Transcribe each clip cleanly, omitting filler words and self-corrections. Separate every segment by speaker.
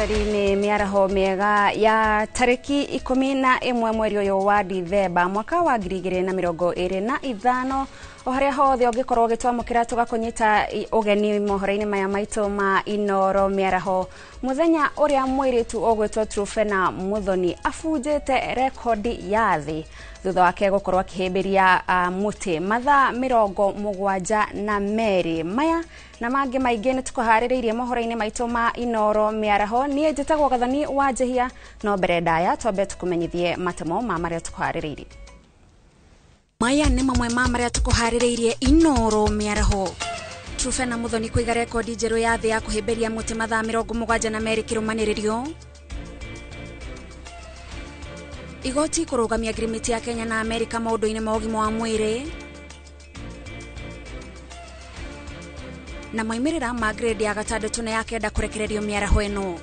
Speaker 1: Mwĩroreri, nĩ mĩaraho mĩega ya tarĩki 11 mweri ũyũ wa Dithemba mwaka wa 2025. O harĩa hothe ũngĩkorwo ũgĩtwamũkĩra, tũgakũnyita ũgeni mohoro-inĩ maya maitũ ma Inoro mĩaraho, mũthenya ũrĩa mũirĩtu ũgwĩtwo Truphena Muthoni abunjĩte rekondi ya thĩ thutha wake gũkorwo akĩhĩmbĩria mũtĩ mathaa 72. Maya na mangĩ maingĩ nĩ tũkũharĩrĩirie mohoro-inĩ maitũ ma Inoro mĩaraho. Niĩ njĩtagwo Gathoni wa Njĩhia, no mbere ndaya twambe tũkũmenyithie matemo ma marĩa tũkũharĩrĩirie. Maya nĩ mamwe ma marĩa tũkũharĩrĩirie Inoro mĩaraho. Truphena Muthoni kũiga rekondi njerũ ya thĩ ya kũhĩmbĩria mũtĩ mathaa 72 kĩrũmanĩrĩrio. Igoti kũrũgamia ngirimiti ya Kenya na Amerika maũndũ-inĩ ma ũgima wa mwĩrĩ. Na moimĩrĩra ma grade ya gatandatũ na ya kenda kũrekererio mĩaraho ĩno.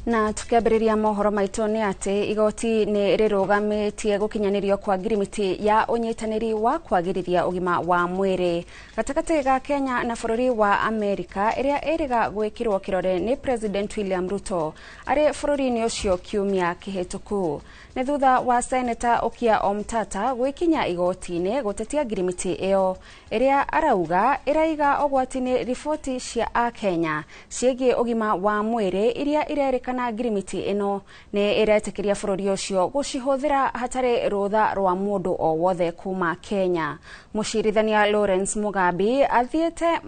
Speaker 1: Na tukiambĩrĩria mohoro maitũ nĩ atĩ igoti nĩ rĩrũgamĩtie gũkinyanĩrio kwa ngirimiti ya ũnyitanĩri wa kwagĩrithia ũgima wa mwĩrĩ gatagatĩ ga Kenya na bũrũri wa Amerika, ĩrĩa ĩrĩga gwĩkĩrwo kĩrore nĩ President William Ruto arĩ bũrũri-inĩ ũcio kiumia kĩhĩtũku. Nĩ thutha wa Seneta Okiya Omtata gwĩkinya igoti-inĩ gũtetia ngirimiti ĩyo, ĩrĩa arauga ĩraiga ũgwati-inĩ riboti cia akenya ciĩgiĩ ũgima wa mwĩrĩ, iria irerĩkana ngirimiti ĩno nĩ ĩretĩkĩria bũrũri ũcio gũcihũthĩra hatarĩ rũtha rwa mũndũ o wothe kuma Kenya. Mũcirithania Lawrence Mugambi athiĩte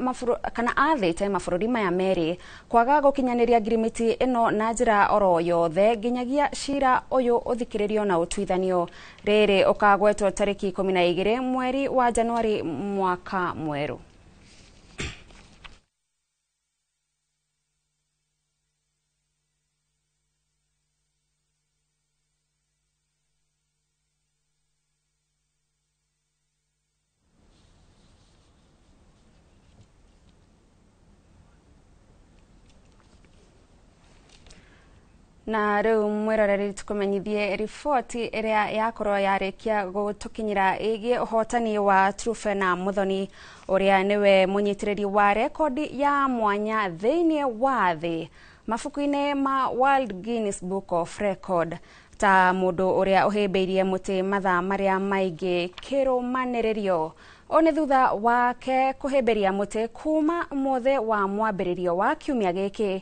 Speaker 1: kana athĩte mabũrũri maya merĩ kwaga gũkinyanĩria ngirimiti ĩno na njĩra oro yothe nginyagia cira ũyũ ũthikĩrĩrio na ũtuithanio. Rĩrĩ ũkagwetwo tarĩki 12 mweri wa Januari mwaka mwerũ. Na rĩu mwĩroreri, tũkũmenyithie riboti ĩrĩa yakorwo yarĩkia gũtũkinyĩra ĩgiĩ ũhotani wa Truphena Muthoni, ũrĩa nĩwe mũnyitĩrĩri wa rekondi ya mwanya thĩinĩ wa thĩ mabuku-inĩ ma World Guinness Book of Record ta mũndũ ũrĩa ũhĩmbĩirie mũtĩ mathaa marĩa maingĩ kĩrũmanĩrĩrio. Ũũ nĩ thutha wake kũhĩmbĩria mũtĩ kuma mũthĩ wa mwambĩrĩrio wa kiumia gĩkĩ,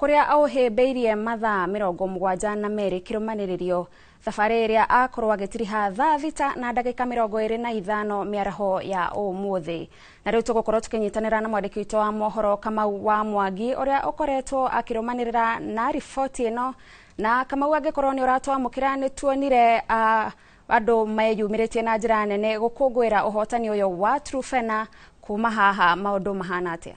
Speaker 1: kũrĩa aũhĩmbĩirie mathaa 72 kĩrũmanĩrĩrio, thabarĩ ĩrĩa akorwo agĩtiriha thaa 6 na ndagĩka 25 mĩaraho ya ũmũthĩ. Na rĩu tũgũkorwo tũkĩnyitanĩra na mwandĩki witũ wa mohoro Kamau wa Mwangi, ũrĩa ũkoretwo akĩrũmanĩrĩra na riboti ĩno. Na Kamau, angĩkorwo nĩ ũratwamũkĩra, nĩ tuonire andũ meyumĩrĩtie na njĩra nene gũkũngũĩra ũhotani ũyũ wa Truphena. Kuma haha maũndũ mahana atĩa?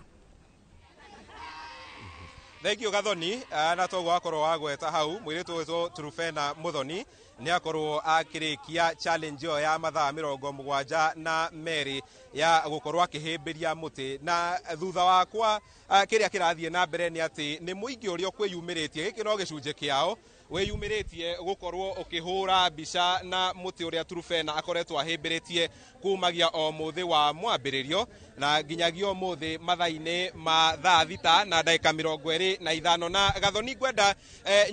Speaker 2: Thank you, Gathoni. Na toguo wakorwo wagweta hau, mũirĩtu ũgwĩtwo Truphena Muthoni nĩ akorwo akĩrĩkia challenge ĩyo ya mathaa 72 ya gũkorwo akĩhĩmbĩria mũtĩ. Na thutha wakwa kĩrĩa kĩrathiĩ na mbere nĩ atĩ nĩ mũingĩ ũrĩa ũkwĩyumĩrĩtie, gĩkĩ no gĩcunjĩ kĩao, wĩyumĩrĩtie gũkorwo ũkĩhũra mbica na mũtĩ ũrĩa Truphena akoretwo ahĩmbĩrĩtie kumagia o mũthĩ wa mwambĩrĩrio na nginyagia ũmũthĩ mathaa-inĩ ma thaa 6 na ndagĩka 25. Na Gathoni, ngwenda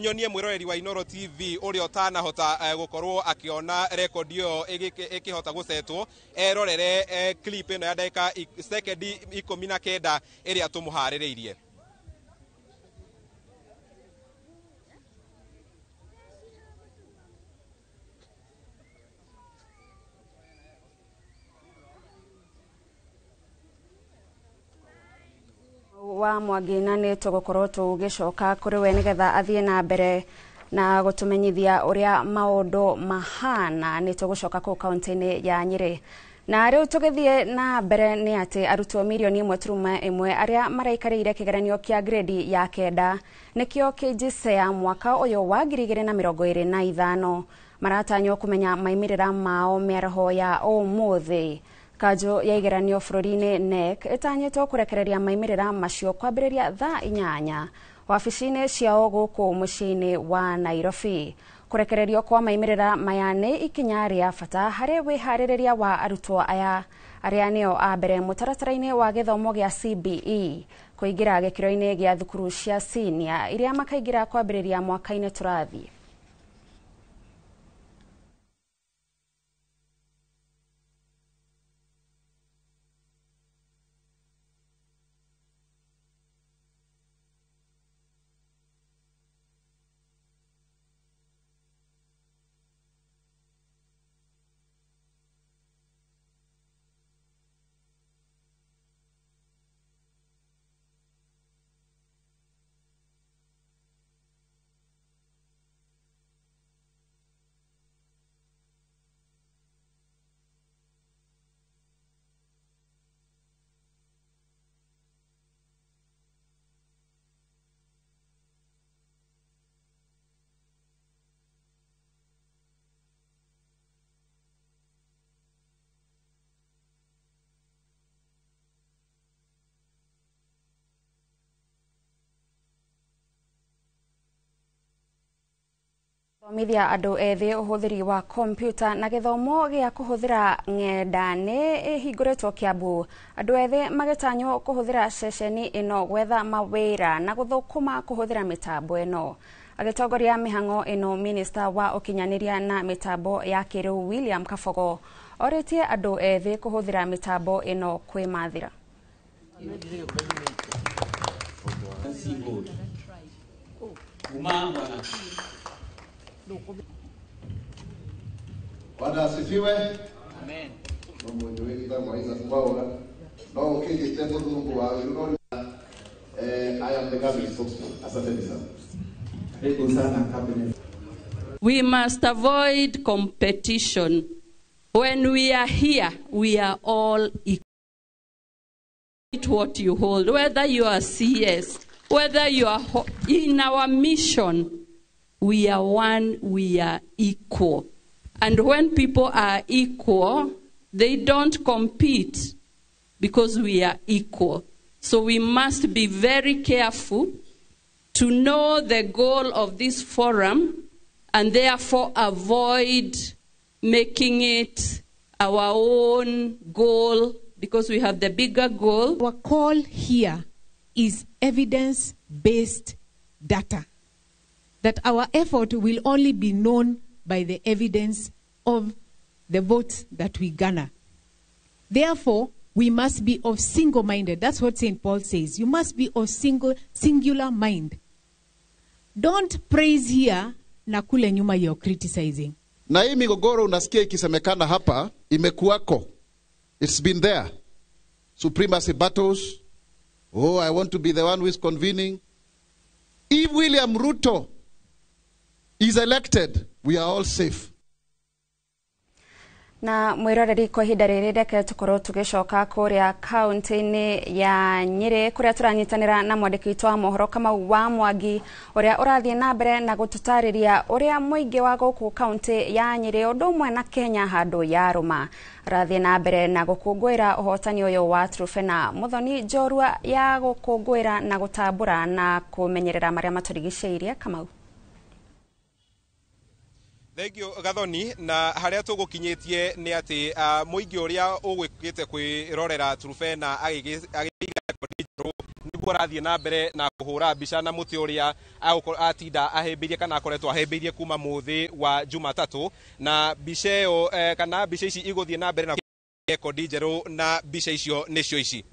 Speaker 2: nyonie mwĩroreri wa Inoro TV ũrĩa ũtanahota gũkorwo akĩona rekondi ĩyo ĩkĩhota gũcetwo, erorere clip ĩno ya ndagĩka sekendi 19 ĩrĩa tũmũharĩrĩirie.
Speaker 1: Wa Mwangi, na nĩ tũgũkorwo tũgĩcoka kũrĩ we nĩgetha athiĩ na mbere Na gũtũmenyithia ũrĩa maũndũ mahana. Nĩ tũgũcoka kũu kaunti-inĩ ya Nyĩrĩ. Na rĩu tũgĩthiĩ na mbere nĩ atĩ arutwo 1.1 mirioni arĩa maraikarĩire kĩgeranio kĩa grade ya 9 nĩkĩo KJSEA mwaka ũyũ wa 2025 maratanywo kũmenya maimĩrĩra mao mĩaraho ya ũmũthĩ. Kanjũ ya igeranio bũrũri-inĩ KNEC ĩtanyĩtwo kũrekereria maimĩrĩra macio kwambĩrĩria thaa 8 wabici-inĩ ciao gũkũ mũciĩ-inĩ wa Nairobi. Kũrekererio kwa maimĩrĩra maya nĩ ikinya rĩa bata harĩ wĩharĩrĩria wa arutwo aya arĩa nĩo a mbere mũtaratara-inĩ wa gĩthomo gĩa CBE kũingĩra gĩkĩro-inĩ gĩa thukuru cia senior iria makaingĩra kwambĩrĩria mwaka-inĩ tũrathiĩ. Thomithia andũ ethĩ ũhũthĩri wa kompiuta na gĩthomo gĩa kũhũthĩra ng'enda nĩ ĩhingũrĩtwo Kiambu. Andũ ethĩ magĩtanywo kũhũthĩra ceceni ĩno gwetha mawĩra na gũthũkũma kũhũthĩra mĩtambo ĩno. Agĩtongoria mĩhang'o ĩno, minista wa ũkinyanĩria na mĩtambo ya kĩrĩu William Kabogo orĩtie andũ ethĩ kũhũthĩra mĩtambo ĩno kwĩmathĩra.
Speaker 3: Bwana asifiwe. Amen. Mungu wetu Isaac Mwaura. No ukijite Mungu wa no I am the cabinet spokesman. Asante sana.
Speaker 4: Karibu sana cabinet.
Speaker 5: We must avoid competition. When we are here, we are all equal. What you hold, whether you are CS, whether you are in our mission, we are one, we are equal. And when people are equal, they don't compete because we are equal. So we must be very careful to know the goal of this forum and therefore avoid making it our own goal because we have the bigger goal.
Speaker 6: Our call here is evidence-based data, that our effort will only be known by the evidence of the votes that we garner. Therefore, we must be of single-minded. That's what St. Paul says. You must be of singular mind. Don't praise here na kule nyuma you're criticizing.
Speaker 3: Na hii migogoro unasikia ikisemekana hapa imekuwako. It's been there. Supremacy battles. Oh, I want to be the one who is convening. If William Ruto is elected, we are all safe.
Speaker 1: Na mwiroreri, kwa ihinda rĩrĩ reke tũkorwo tũgĩcoka kũrĩa kaunti-inĩ ya Nyĩrĩ kũrĩa tũranyitanĩra na mwandĩki witũ wa mohoro Kamau wa Mwangi ũrĩa ũrathiĩ na mbere na gũtũtarĩria ũrĩa mũingĩ wa gũkũ kaunti ya Nyĩrĩ ũndũ ũmwe na Kenya handũ ya rũma arathiĩ na mbere na gũkũngũĩra ũhotani ũyũ wa Truphena Muthoni, njorua ya gũkũngũĩra na gũtambũra na kũmenyerera marĩa matũrigicĩirie. Kamau.
Speaker 2: Thank you Gathoni. Na haria tugukinyitie ni ati muingi uria ugwikite kwirorera Truphena agiiga rekondi njeru niguo arathie na mbere na kuhura mbica na muti uria atinda ahimbirie kana akoretwo ahimbirie kuma muthi wa Jumatatu, na mbica iyo kana mbica ici iguthie na mbere na rekondi njeru, na mbica icio nicio ici.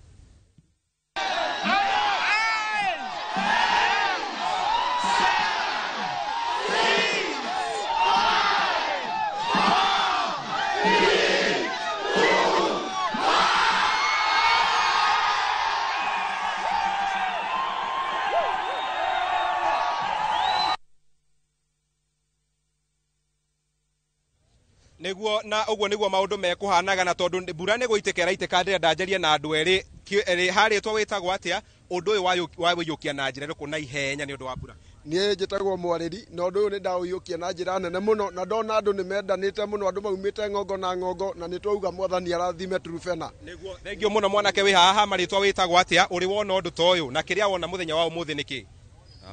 Speaker 2: Nĩguo na ũguo nĩguo maũndũ mekũhanaga na tondũ mbura nĩ gũitĩka ĩraitĩka ndĩrenda njarie na andũ erĩ harĩtwo wĩtagwo atĩa ũndũ ũyũ wa wĩiyũkia na njĩra ĩrĩkũ na ihenya nĩ ũndũ wa mbura.
Speaker 7: Niĩ njĩtagwo Mwarĩri na ũndũ ũyũ nĩ ndaũiyũkia na njĩra nene mũno na ndona andũ nĩ mendanĩte mũno andũ maumĩte ng'ongo na ng'ongo na nĩ twauga Mwathani arathime Truphena.
Speaker 2: Nĩguo thengio mũno mwanake wĩ haha marĩtwa wĩtagwo atĩa ũrĩ wona ũndũ ta ũyũ na kĩrĩa wona mũthenya wa ũmũthĩ nĩ kĩ?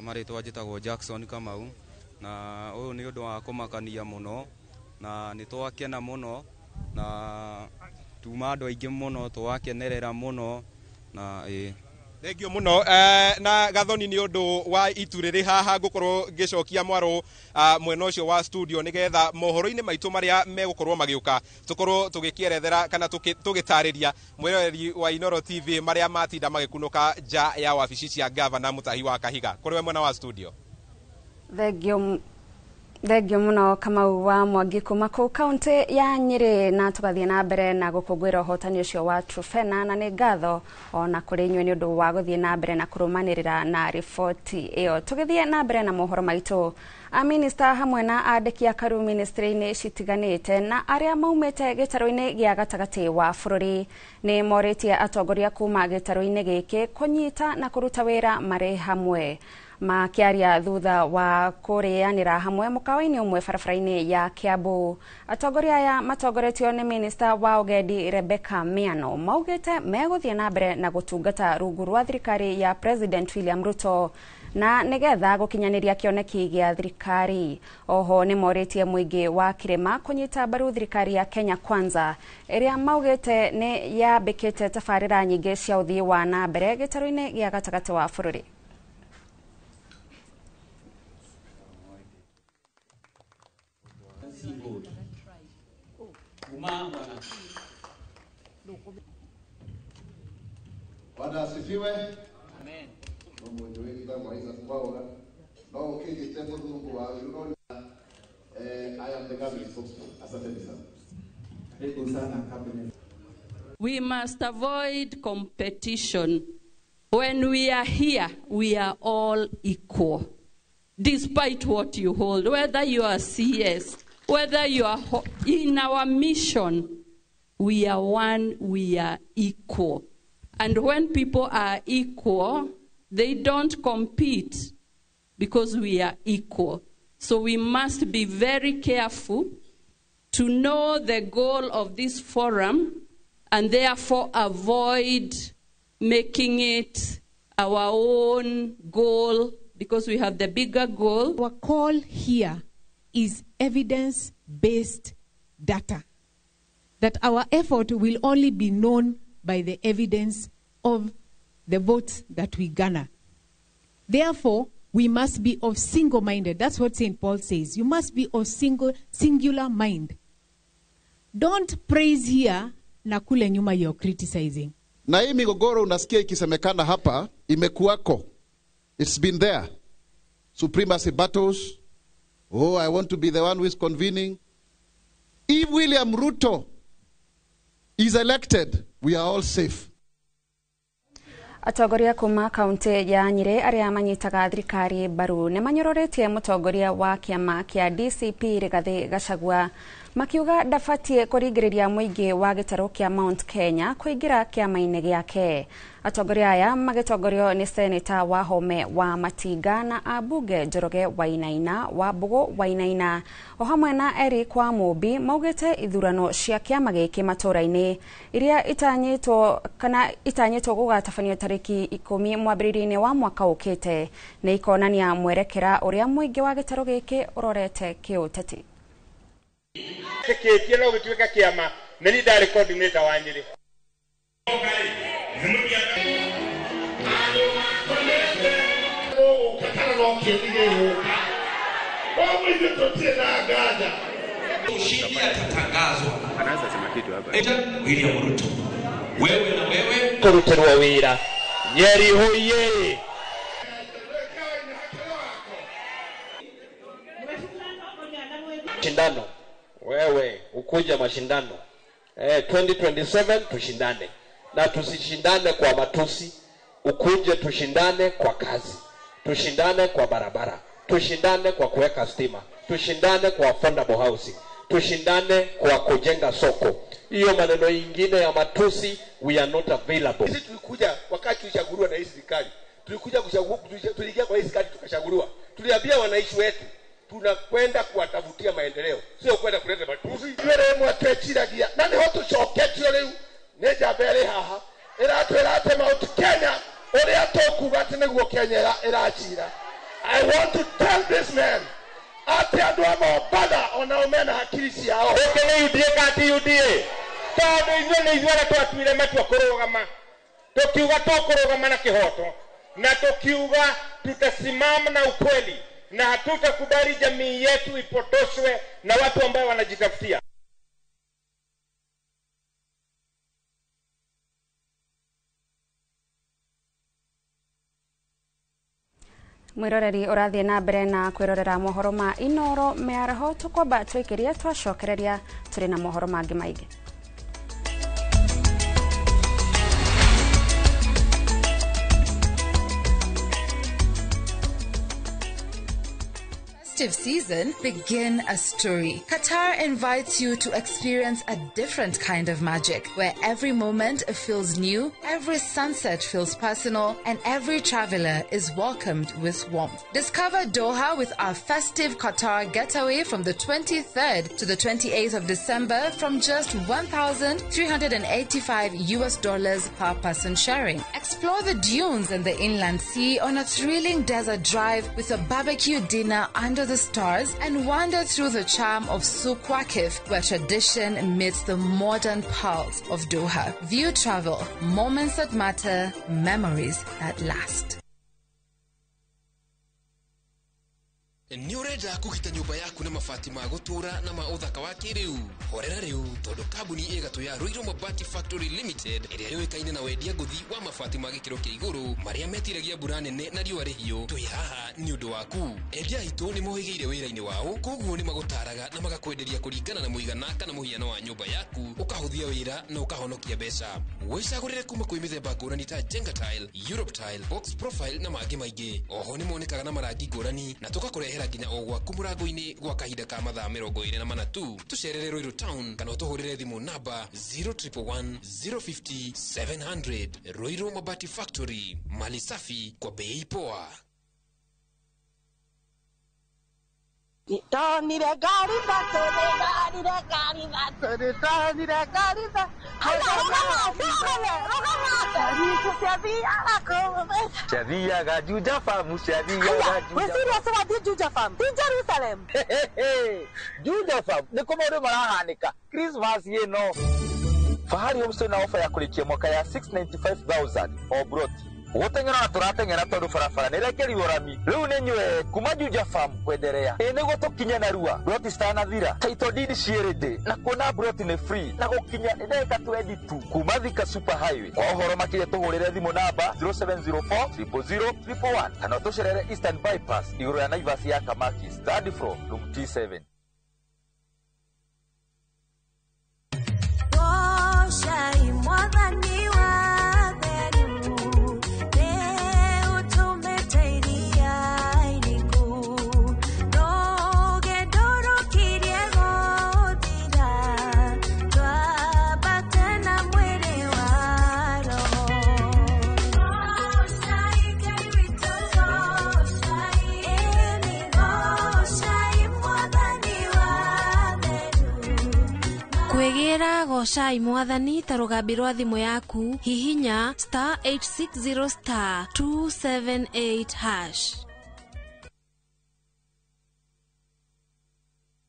Speaker 8: Marĩtwa njĩtagwo Jackson Kamau na ũyũ nĩ ũndũ wa kũmakania mũno na nĩ twakena mũno na tuma andũ aingĩ mũno twakenerera mũno na ĩ
Speaker 2: thengio mũno na Gathoni nĩ ũndũ wa itu rĩrĩ haha ngũkorwo ngĩcokia mwaro mwena ũcio wa studio nĩgetha mohoro-inĩ maitũ marĩa megũkorwo magĩũka tũkorwo tũgĩkĩerethera kana tũgĩtarĩria mwĩroreri wa Inooro TV marĩa matinda magĩkunũka nja ya wabici cia gavana Mutahi wa Kahiga. Kũrĩ we mwena wa studio.
Speaker 1: Thengio mũno Kamau wa Mwangi kuma kũu kaunti ya Nyĩrĩ na tũgathiĩ na mbere na gũkũngũĩra ũhotani ũcio wa Truphena na nĩ ngatho ona kũrĩ inyuĩ nĩ ũndũ wa gũthiĩ na mbere na kũrũmanĩrĩra na riboti ĩyo. Tũgĩthiĩ na mbere na mohoro maitũ, aminista hamwe na andĩki a karu ministry-inĩ citiganĩte na arĩa maumĩte gĩtarũ-inĩ gĩa gatagatĩ wa bũrũri nĩ morĩtie atongoria kuma gĩtarũ-inĩ gĩkĩ kũnyita na kũruta wĩra marĩ hamwe. Makĩaria thutha wa kũrĩanĩra hamwe mũkawa-inĩ ũmwe barabara-inĩ ya Kiambu, atongoria aya matongoretio nĩ minista wa ũgendi Rebecca Miano maugĩte megũthiĩ na mbere na gũtungata rungu rwa thirikari ya President William Ruto na nĩgetha gũkinyanĩria kĩoneki gĩa thirikari. Oho nĩ morĩtie mũingĩ wa kĩrĩma kũnyita mbaru thirikari ya Kenya Kwanza ĩrĩa maugĩte nĩ yambĩkĩte tabarĩra nyingĩ cia ũthii wa na mbere gĩtarũ-inĩ gĩa gatagatĩ wa bũrũri.
Speaker 3: Bwana asifiwe. Amen. I am the government spokesman. Asanteni sana.
Speaker 4: Karibu sana cabinet.
Speaker 5: We must avoid competition. When we are here, we are all equal. Despite what you hold, whether you are CS, whether you are in our mission, we are one, we are equal. And when people are equal, they don't compete because we are equal. So we must be very careful to know the goal of this forum and therefore avoid making it our own goal because we have the bigger goal.
Speaker 6: Our call here is evidence-based data, that our effort will only be known by the evidence of the votes that we garner. Therefore, we must be of single-minded. That's what St. Paul says. You must be of singular mind. Don't praise here na kule nyuma you're criticizing.
Speaker 3: Na hii migogoro unasikia ikisemekana hapa imekuwako. It's been there. Supremacy battles. Oh, I want to be the one who is convening. If William Ruto is elected, we are all safe.
Speaker 1: Atongoria kuma kaunti ya Nyĩrĩ arĩa manyitaga thirikari mbaru nĩ manyororetie mũtongoria wa kĩama kĩa DCP Rigathĩ Gachagua makiuga ndabatiĩ kũringĩrĩria mũingĩ wa gĩtarũ kĩa Mount Kenya kũingĩra kĩama-inĩ gĩake. Atongoria aya magĩtongorio nĩ seneta Wahome wa Matinga na ambunge Njoroge Wainaina wa Mbũgũ Wainaina o hamwe na Eric wa Mũmbi maugĩte ithurano cia kĩama gĩkĩ matũra-inĩ iria itanyĩtwo kana itanyĩtwo gũgatabanio tarĩki 10 mwambĩrĩrio-inĩ wa mwaka ũkĩte nĩ ikonania mwerekera ũrĩa mũingĩ wa gĩtarũ gĩkĩ ũrorete kĩũteti.
Speaker 9: Kĩtie no gĩtuĩka kĩama nĩ niĩ ndarĩ coordinator wa Nyĩrĩ.
Speaker 10: Ushindi atatangazwa. Anaweza sema kitu hapa. William Ruto. Wewe na wewe
Speaker 9: kurutirwo wira. Nyeri hoye. Shindano. Wewe ukuja mashindano. 2027 tushindane. Na tusishindane kwa matusi, ukuje tushindane kwa kazi. Tushindane kwa barabara, tushindane kwa kuweka stima, tushindane kwa affordable housing, Tushindane kwa kujenga soko. Hiyo maneno ingine ya matusi, we are not available.
Speaker 11: Sisi tulikuja wakati tulichaguliwa na hii serikali, tulikuja tuliingia kwa hii serikali tukachaguliwa, tuliambia wananchi wetu tunakwenda kuwatafutia maendeleo, sio kwenda kuleta matusi.
Speaker 12: Ithuĩ tweciragia na niho tucoketio riu nĩ njamba ĩrĩ haha ĩratwĩra atĩ Mount Kenya ũrĩa tũkuga atĩ nĩguo Kenya ĩracira. I want to tell this man atĩ andũ a Mombatha onao mena hakiri ciao.
Speaker 13: Gũkũ nĩ UDA ka ti UDA, tondũ ithuĩ nĩ ithuĩ arĩa twatuire matua kũrũgama, tũkiuga tũkũrũgama na kĩhoto na tukiuga tutasimama na ukweli na hatutakubali jamii yetu ipotoshwe na watu ambao wanajitafutia.
Speaker 1: Mwiroreri urathie na mbere na kwirorera mohoro ma Inoro mĩaraho tũkwamba twĩkĩrie twacokereria tũrĩ na mohoro mangĩ maingĩ.
Speaker 14: Festive season, begin a story. Qatar invites you to experience a different kind of magic, where every moment feels new, every sunset feels personal, and every traveler is welcomed with warmth. Discover Doha with our festive Qatar getaway from the 23rd to the 28th of December from just $1,385 per person sharing. Explore the dunes and the inland sea on a thrilling desert drive with a barbecue dinner under the stars, and wander through the charm of Souq Waqif, where tradition meets the modern pulse of Doha. View travel, moments that matter, memories that last.
Speaker 15: Nĩ ũrenda kũgita nyũmba yaku na mabati ma gũtũũra na ma ũthaka wa kĩrĩu? Horera rĩu tondũ kambuni ĩgatũ ya Ruiru Mabati Factory Limited ĩrĩa yũĩkaine na wendia ngũthi wa mabati ma gĩkĩro kĩa igũrũ marĩa metiragia mbura nene na riũa rĩhiũ, twĩ haha nĩ ũndũ waku. Endia aitũ nĩ mohĩgĩire wĩra-inĩ wao, koguo nĩ magũtaraga na magakwenderia kũringana na mũigana kana mũhiano wa nyũmba yaku, ũkahũthia wĩra na ũkahonokia mbeca. Wĩcagũrĩre kuma kwĩ mĩthemba ngũrani ta Jenga Tile, Europe Tile, Box Profile na mangĩ maingĩ. Oho nĩ monekaga na marangi ngũrani na tũgakũrehera nginya o gwaku mũrango-inĩ gwa kahinda ka mathaa 24 tu. Tũcerere Ruiru Town kana ũtũhũrĩre thimũ namba 0111 050 700. Ruiru Mabati Factory, mali safi kwa bei poa.
Speaker 16: Ndonire ngari thatũ, nĩndonire ngari thatũ, nĩndonire ngari thatũ.
Speaker 17: Ciathiaga Juja Farm, ciathiaga Juja.
Speaker 16: Wĩciria cirathiĩ Juja Farm, ti Jerusalem.
Speaker 17: Juja Farm nĩ kũ maũndũ marahanĩka Christmas ĩno. Fahari Homes na ofa ya kũrĩkia mwaka ya 695,000 o broti. Gũteng'era na tũrateng'era tondũ barabara nĩ ĩrekerirwo rami. Rĩu nĩ nyue kuma Juja Farm kwenderea. Ĩ nĩguo tũkinye narua broti citanathira. Title deed ciĩ ready na kuona broti nĩ free na gũkinya nĩ ndagĩka 20 tu kuma Thika Super Highway. Kwa ũhoro makĩria tũhũrĩre thimũ namba 0704 000 111 kana ũtũcerere Eastern Bypass igũrũ ya Naivas ya Kamakis, third floor, room T7.
Speaker 18: Kwĩgĩra gocai mwathani ta rũgambi rwa thimũ yaku, hihinya star 860 star 278 hash.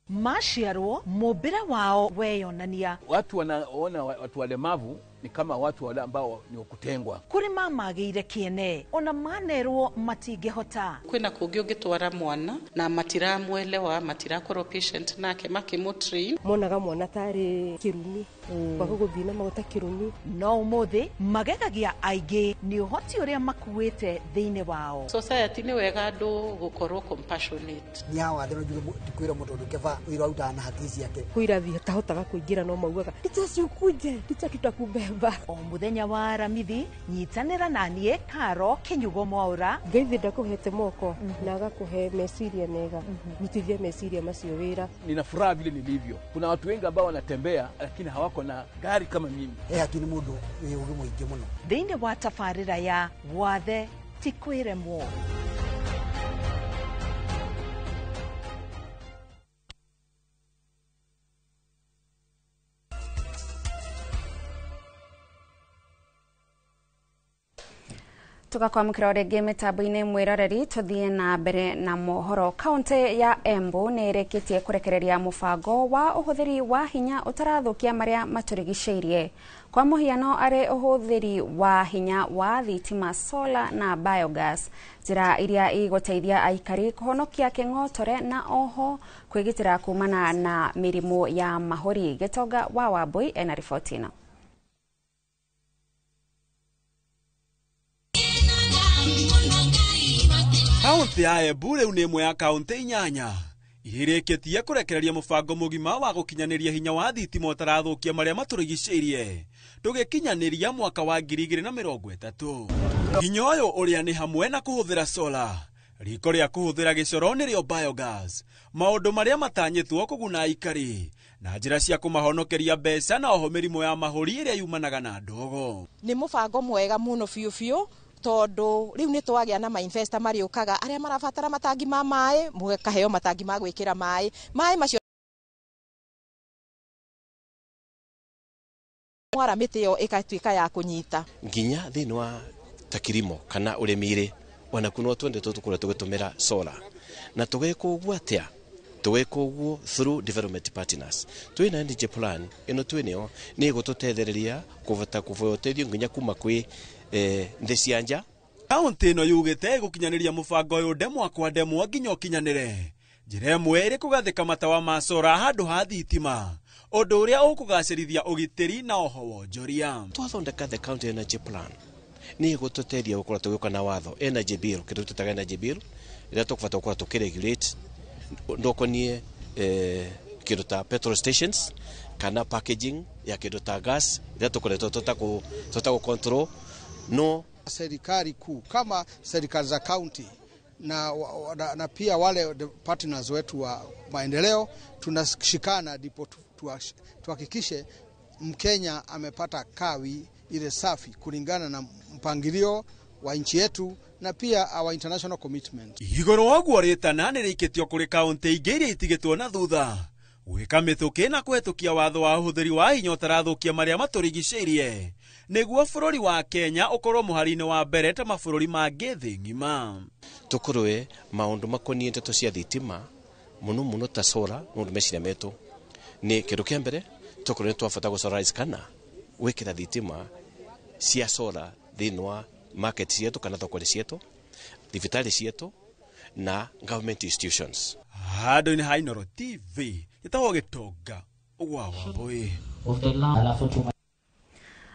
Speaker 19: Maciarwo mũmbĩre wao weyonania.
Speaker 20: Watu wanaona watu walemavu ni kama watu wale ambao ni kutengwa.
Speaker 19: Kũrĩ mamagĩire kĩene ona manerwo matingĩhota.
Speaker 21: Kwĩna kũngĩ ũngĩtwara mwana na matiramwelewa, matirakorwo patient nake makĩmũtrain.
Speaker 22: Monaga mwana tarĩ kĩrumi, kwaga gũthiĩ na maguta kĩrumi.
Speaker 19: No ũmũthĩ magegagia aingĩ nĩ ũhoti ũrĩa makuĩte thĩinĩ wao.
Speaker 21: Society nĩ wega andũ gũkorwo compassionate.
Speaker 23: Nya wathe no njuge ndikwĩra mũndũ ũndũ keba wĩra arutaga na haki ciake.
Speaker 22: Kwĩ irathi atahotaga kũingĩra no maugaga ticha si ukuje, ticha tutakubeba. Keba.
Speaker 19: O muthenya wa Aramithi nyitanĩra na niĩ Karo Kinyugo Mwaura.
Speaker 22: Ngai thĩ ndakũhete moko na agakũhe meciria mega, rutithia meciria macio wĩra.
Speaker 20: Nina furaha vile nilivyo. Kuna watu wengi ambao wanatembea lakini hawako na gari kama mimi.
Speaker 23: Haki nĩ mũndũ wĩ ũũgĩ mũingĩ mũno.
Speaker 19: Thĩinĩ wa tabarĩra ya Wathe ti kwĩremwo.
Speaker 1: Tugakwamukira rĩngĩ mĩtambo-inĩ mwĩroreri tũthiĩ na mbere na mohoro. Kaunti ya Embu nĩ ĩrĩkĩtie kũrekereria mũbango wa ũhũthĩri wa hinya ũtarathũkia marĩa matũrigicĩirie, kwa mũhiano arĩ ũhũthĩri wa hinya wa thitima, solar na biogas, njĩra iria igũteithia aikari kũhonokia kĩng'otore na oho kwĩgitĩra kumana na mĩrimũ ya mahũri. Gĩtonga wa Wambui ena riboti ĩno.
Speaker 2: Kaunti ya Embu rĩu nĩ ĩmwe ya kaunti 8 iria irĩkĩtie kũrekereria mũbango mũgima wa gũkinyanĩria hinya wa thitima ũtarathũkia marĩa matũrigicĩirie tũgĩkinyanĩria mwaka wa 2030. Hinya ũyũ ũrĩa nĩ hamwe na kũhũthĩra solar, riko rĩa kũhũthĩra gĩcoro nĩrĩo biogas, maũndũ marĩa matanyĩtwo kũguna aikari na njĩra cia kũmahonokeria mbeca na oho mĩrimũ ya mahũri ĩrĩa yumanaga na ndogo.
Speaker 7: Nĩ mũbango mwega mũno biũ biũ, tondu riu ni twagia na ma-investor mariukaga aria marabatara matangi ma maĩ, mukaheo matangi ma gwikira maĩ, maĩ macio mwara mĩtĩ ĩyo ĩgatuĩka ya kũnyita
Speaker 8: nginya thĩinĩ wa ta kilimo kana ũrĩmi-rĩ, ona kuno twendetwo tũkorwo tũgĩtũmĩra solar na tũgĩka ũguo atĩa? Tũgĩka ũguo through development partners. Twĩna energy plan ĩno twĩnayo nĩ ĩgũtũtethereria kũbota kũboya ũteithio nginya kuma kwĩ thĩ cia nja.
Speaker 2: Kaunti ĩno yugĩte ĩgũkinyanĩria mũbango ũyũ ndemwa kwa ndemwa nginya ũkinyanĩre. Njĩra ĩmwe ĩrĩ kũgathĩka matawa ma solar handũ ha thitima, ũndũ ũrĩa ũkũgacĩrithia ũgitĩri na oho wonjoria.
Speaker 8: Twathondeka the county energy plan nĩ ĩgũtũteithia gũkorwo tũgĩũka na watho energy bill, kĩndũ tũtaga energy bill ĩrĩa tũkũbata gũkorwo tũkĩregulate ndũkonie kĩndũ ta petrol stations kana packaging ya kĩndũ ta gas ĩrĩa tũkoretwo tũtagũ control. No
Speaker 24: serikali kuu kama serikali za county na pia wale partners wetu wa maendeleo tunashikana ndipo tuhakikishe Mkenya amepata kawi ile safi kulingana na mpangilio wa nchi yetu na pia our international commitment.
Speaker 2: Igũrũ wa ũguo rĩtana nĩ rĩikĩtio kũrĩ kaunti ingĩ iria itigĩtwo na thutha gwĩka mĩtũkĩ na kũhetũkia watho wa ũhũthĩri wa hinya ũtarathũkia marĩa matũrigicĩirie nĩguo bũrũri wa Kenya ũkorwo mũhari-inĩ wa mbere ta mabũrũri mangĩ thĩ ng'ima.
Speaker 8: Tũkorwe maũndũ makoniĩ ndeto cia thitima mũno mũno ta solar nĩ ũndũ meciria metũ nĩ kĩndũ kĩa mbere tũkorwo nĩ twabata gũ solarize kana gwĩkĩra thitima cia solar thĩinĩ wa market cietu kana thoko cietu, thibitarĩ cietu na government institutions.
Speaker 2: Handũ-inĩ ha Inooro TV ĩtagwo Gĩtonga wa Wambui.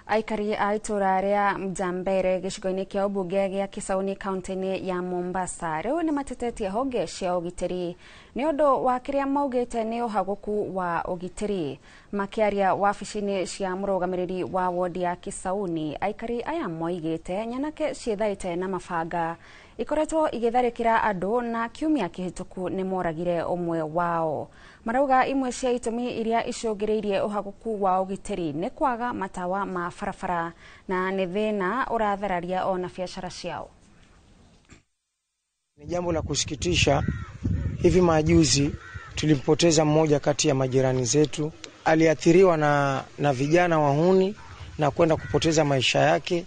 Speaker 1: Aikari a itũra rĩa Mjambere gĩcigo-inĩ kĩa ũmbunge gĩa Kisauni kaunti-inĩ ya Mombasa rĩu nĩ matetetie honge cia ũgitĩri nĩ ũndũ wa kĩrĩa maugĩte nĩ ũhagũku wa ũgitĩri. Makĩaria wabici-inĩ cia mũrũgamĩrĩri wa wodi ya Kisauni, aikari aya moigĩte nyanake ciĩthaĩte na mabanga ikoretwo igĩtharĩkĩra andũ na kiumia kĩhĩtũku nĩ moragire ũmwe wao. Marauga imwe cia itũmi iria icũngĩrĩirie ũhagũku wa ũgitĩri nĩ kwaga matawa ma barabara na nĩ thĩna ũrathararia ona biacara ciao.
Speaker 25: Ni jambo la kusikitisha, hivi majuzi tulimpoteza mmoja kati ya majirani zetu. Aliathiriwa na vijana wahuni na kwenda kupoteza maisha yake.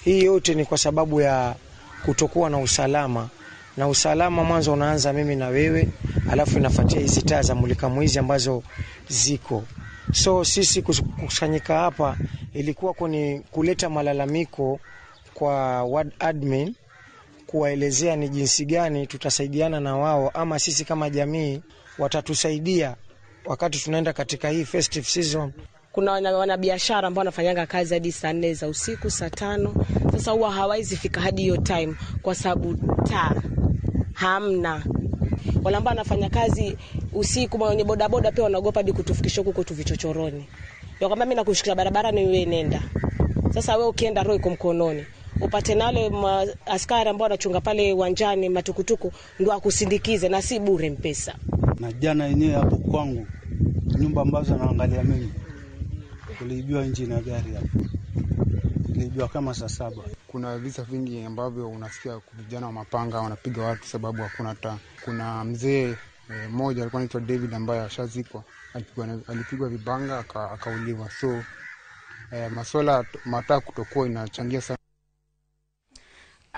Speaker 25: Hii yote ni kwa sababu ya kutokuwa na usalama. Na usalama mwanzo unaanza mimi na wewe, alafu inafuatia hizi taa za mulika mwizi ambazo ziko. So sisi kukusanyika hapa ilikuwa ni kuleta malalamiko kwa ward admin, kuwaelezea ni jinsi gani tutasaidiana na wao ama sisi kama jamii watatusaidia wakati tunaenda katika hii festive season.
Speaker 26: Kuna wanabiashara ambao wanafanyanga kazi hadi saa 4 za usiku, saa 5. Sasa huwa hawawezi fika hadi hiyo time kwa sababu taa hamna. Wale ambao wanafanya kazi usiku, wenye bodaboda pia wanaogopa hadi kutufikisha huko kwetu vichochoroni. Yakwambia mimi nakushikisha barabara ni wewe nenda. Sasa wewe ukienda roho iko mkononi. Upate nale askari ambao wanachunga pale uwanjani matukutuku ndio akusindikize na si bure mpesa.
Speaker 3: Na jana yenyewe hapo kwangu nyumba ambazo naangalia mimi kulijua injini ya gari hapo. Nilijua kama saa 7.
Speaker 4: Kuna visa vingi ambavyo unasikia vijana wa mapanga wanapiga watu sababu hakuna taa. Kuna mzee mmoja alikuwa anaitwa David ambaye ashazikwa, alipigwa vibanga akauliwa. So masuala mataa kutokuwa inachangia sana.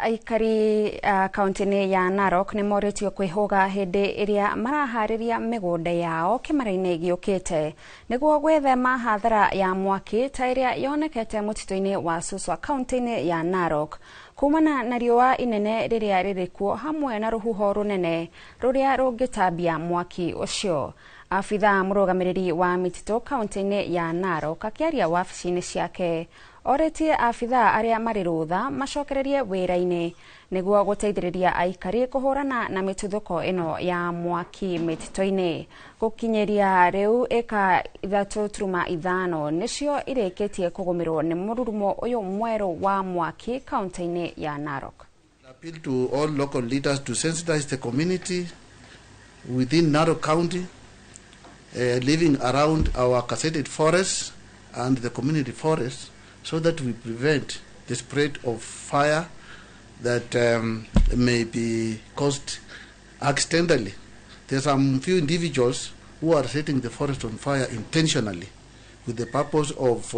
Speaker 1: Aikari kaunti-inĩ ya Narok nĩ morĩtio kwĩhũga hĩndĩ ĩrĩa maraharĩria mĩgũnda yao kĩmera-inĩ gĩũkĩte nĩguo gwĩthema hathara ya mwaki ta ĩrĩa yonekete mũtitũ-inĩ wa Suswa kaunti-inĩ ya Narok kumana na riũa inene rĩrĩa rĩrĩ kuo hamwe na rũhuho rũnene rũrĩa rũngĩtambia mwaki ũcio. Afitha mũrũgamĩrĩri wa mĩtitũ kaunti-inĩ ya Narok akĩaria wabici-inĩ ciake orĩtie afitha arĩa marĩ rũtha macokererie wĩra-inĩ nĩguo gũteithĩrĩria aikari kũhũrana na mĩtuthũko ĩno ya mwaki mĩtitũ-inĩ. Gũkinyĩria rĩu ĩka 3.5 nĩcio irĩkĩtie kũgũmĩrwo nĩ mũrurumo ũyũ mwerũ wa mwaki kaunti-inĩ ya Narok.
Speaker 5: Appeal to all local leaders to sensitize the community within Narok County living around our gazetted forests and the community forests so that we prevent the spread of fire that may be caused accidentally. There are some few individuals who are setting the forest on fire intentionally with the purpose of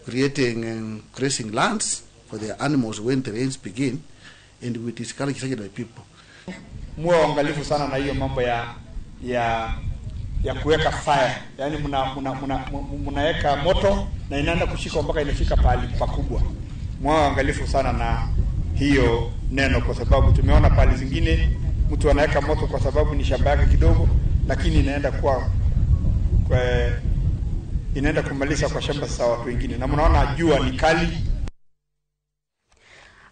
Speaker 5: creating grazing lands for their animals when the rains begin, and we discourage such people.
Speaker 6: Muwe waangalifu sana na hiyo mambo ya kuweka fire, yani mnaweka moto na inaenda kushika mpaka inafika pahali pakubwa. Muwe waangalifu sana na hiyo neno, kwa sababu tumeona pahali zingine mtu anaweka moto kwa sababu ni shamba yake kidogo, lakini inaenda kwa inaenda kumaliza kwa shamba za watu wengine, na mnaona jua ni kali.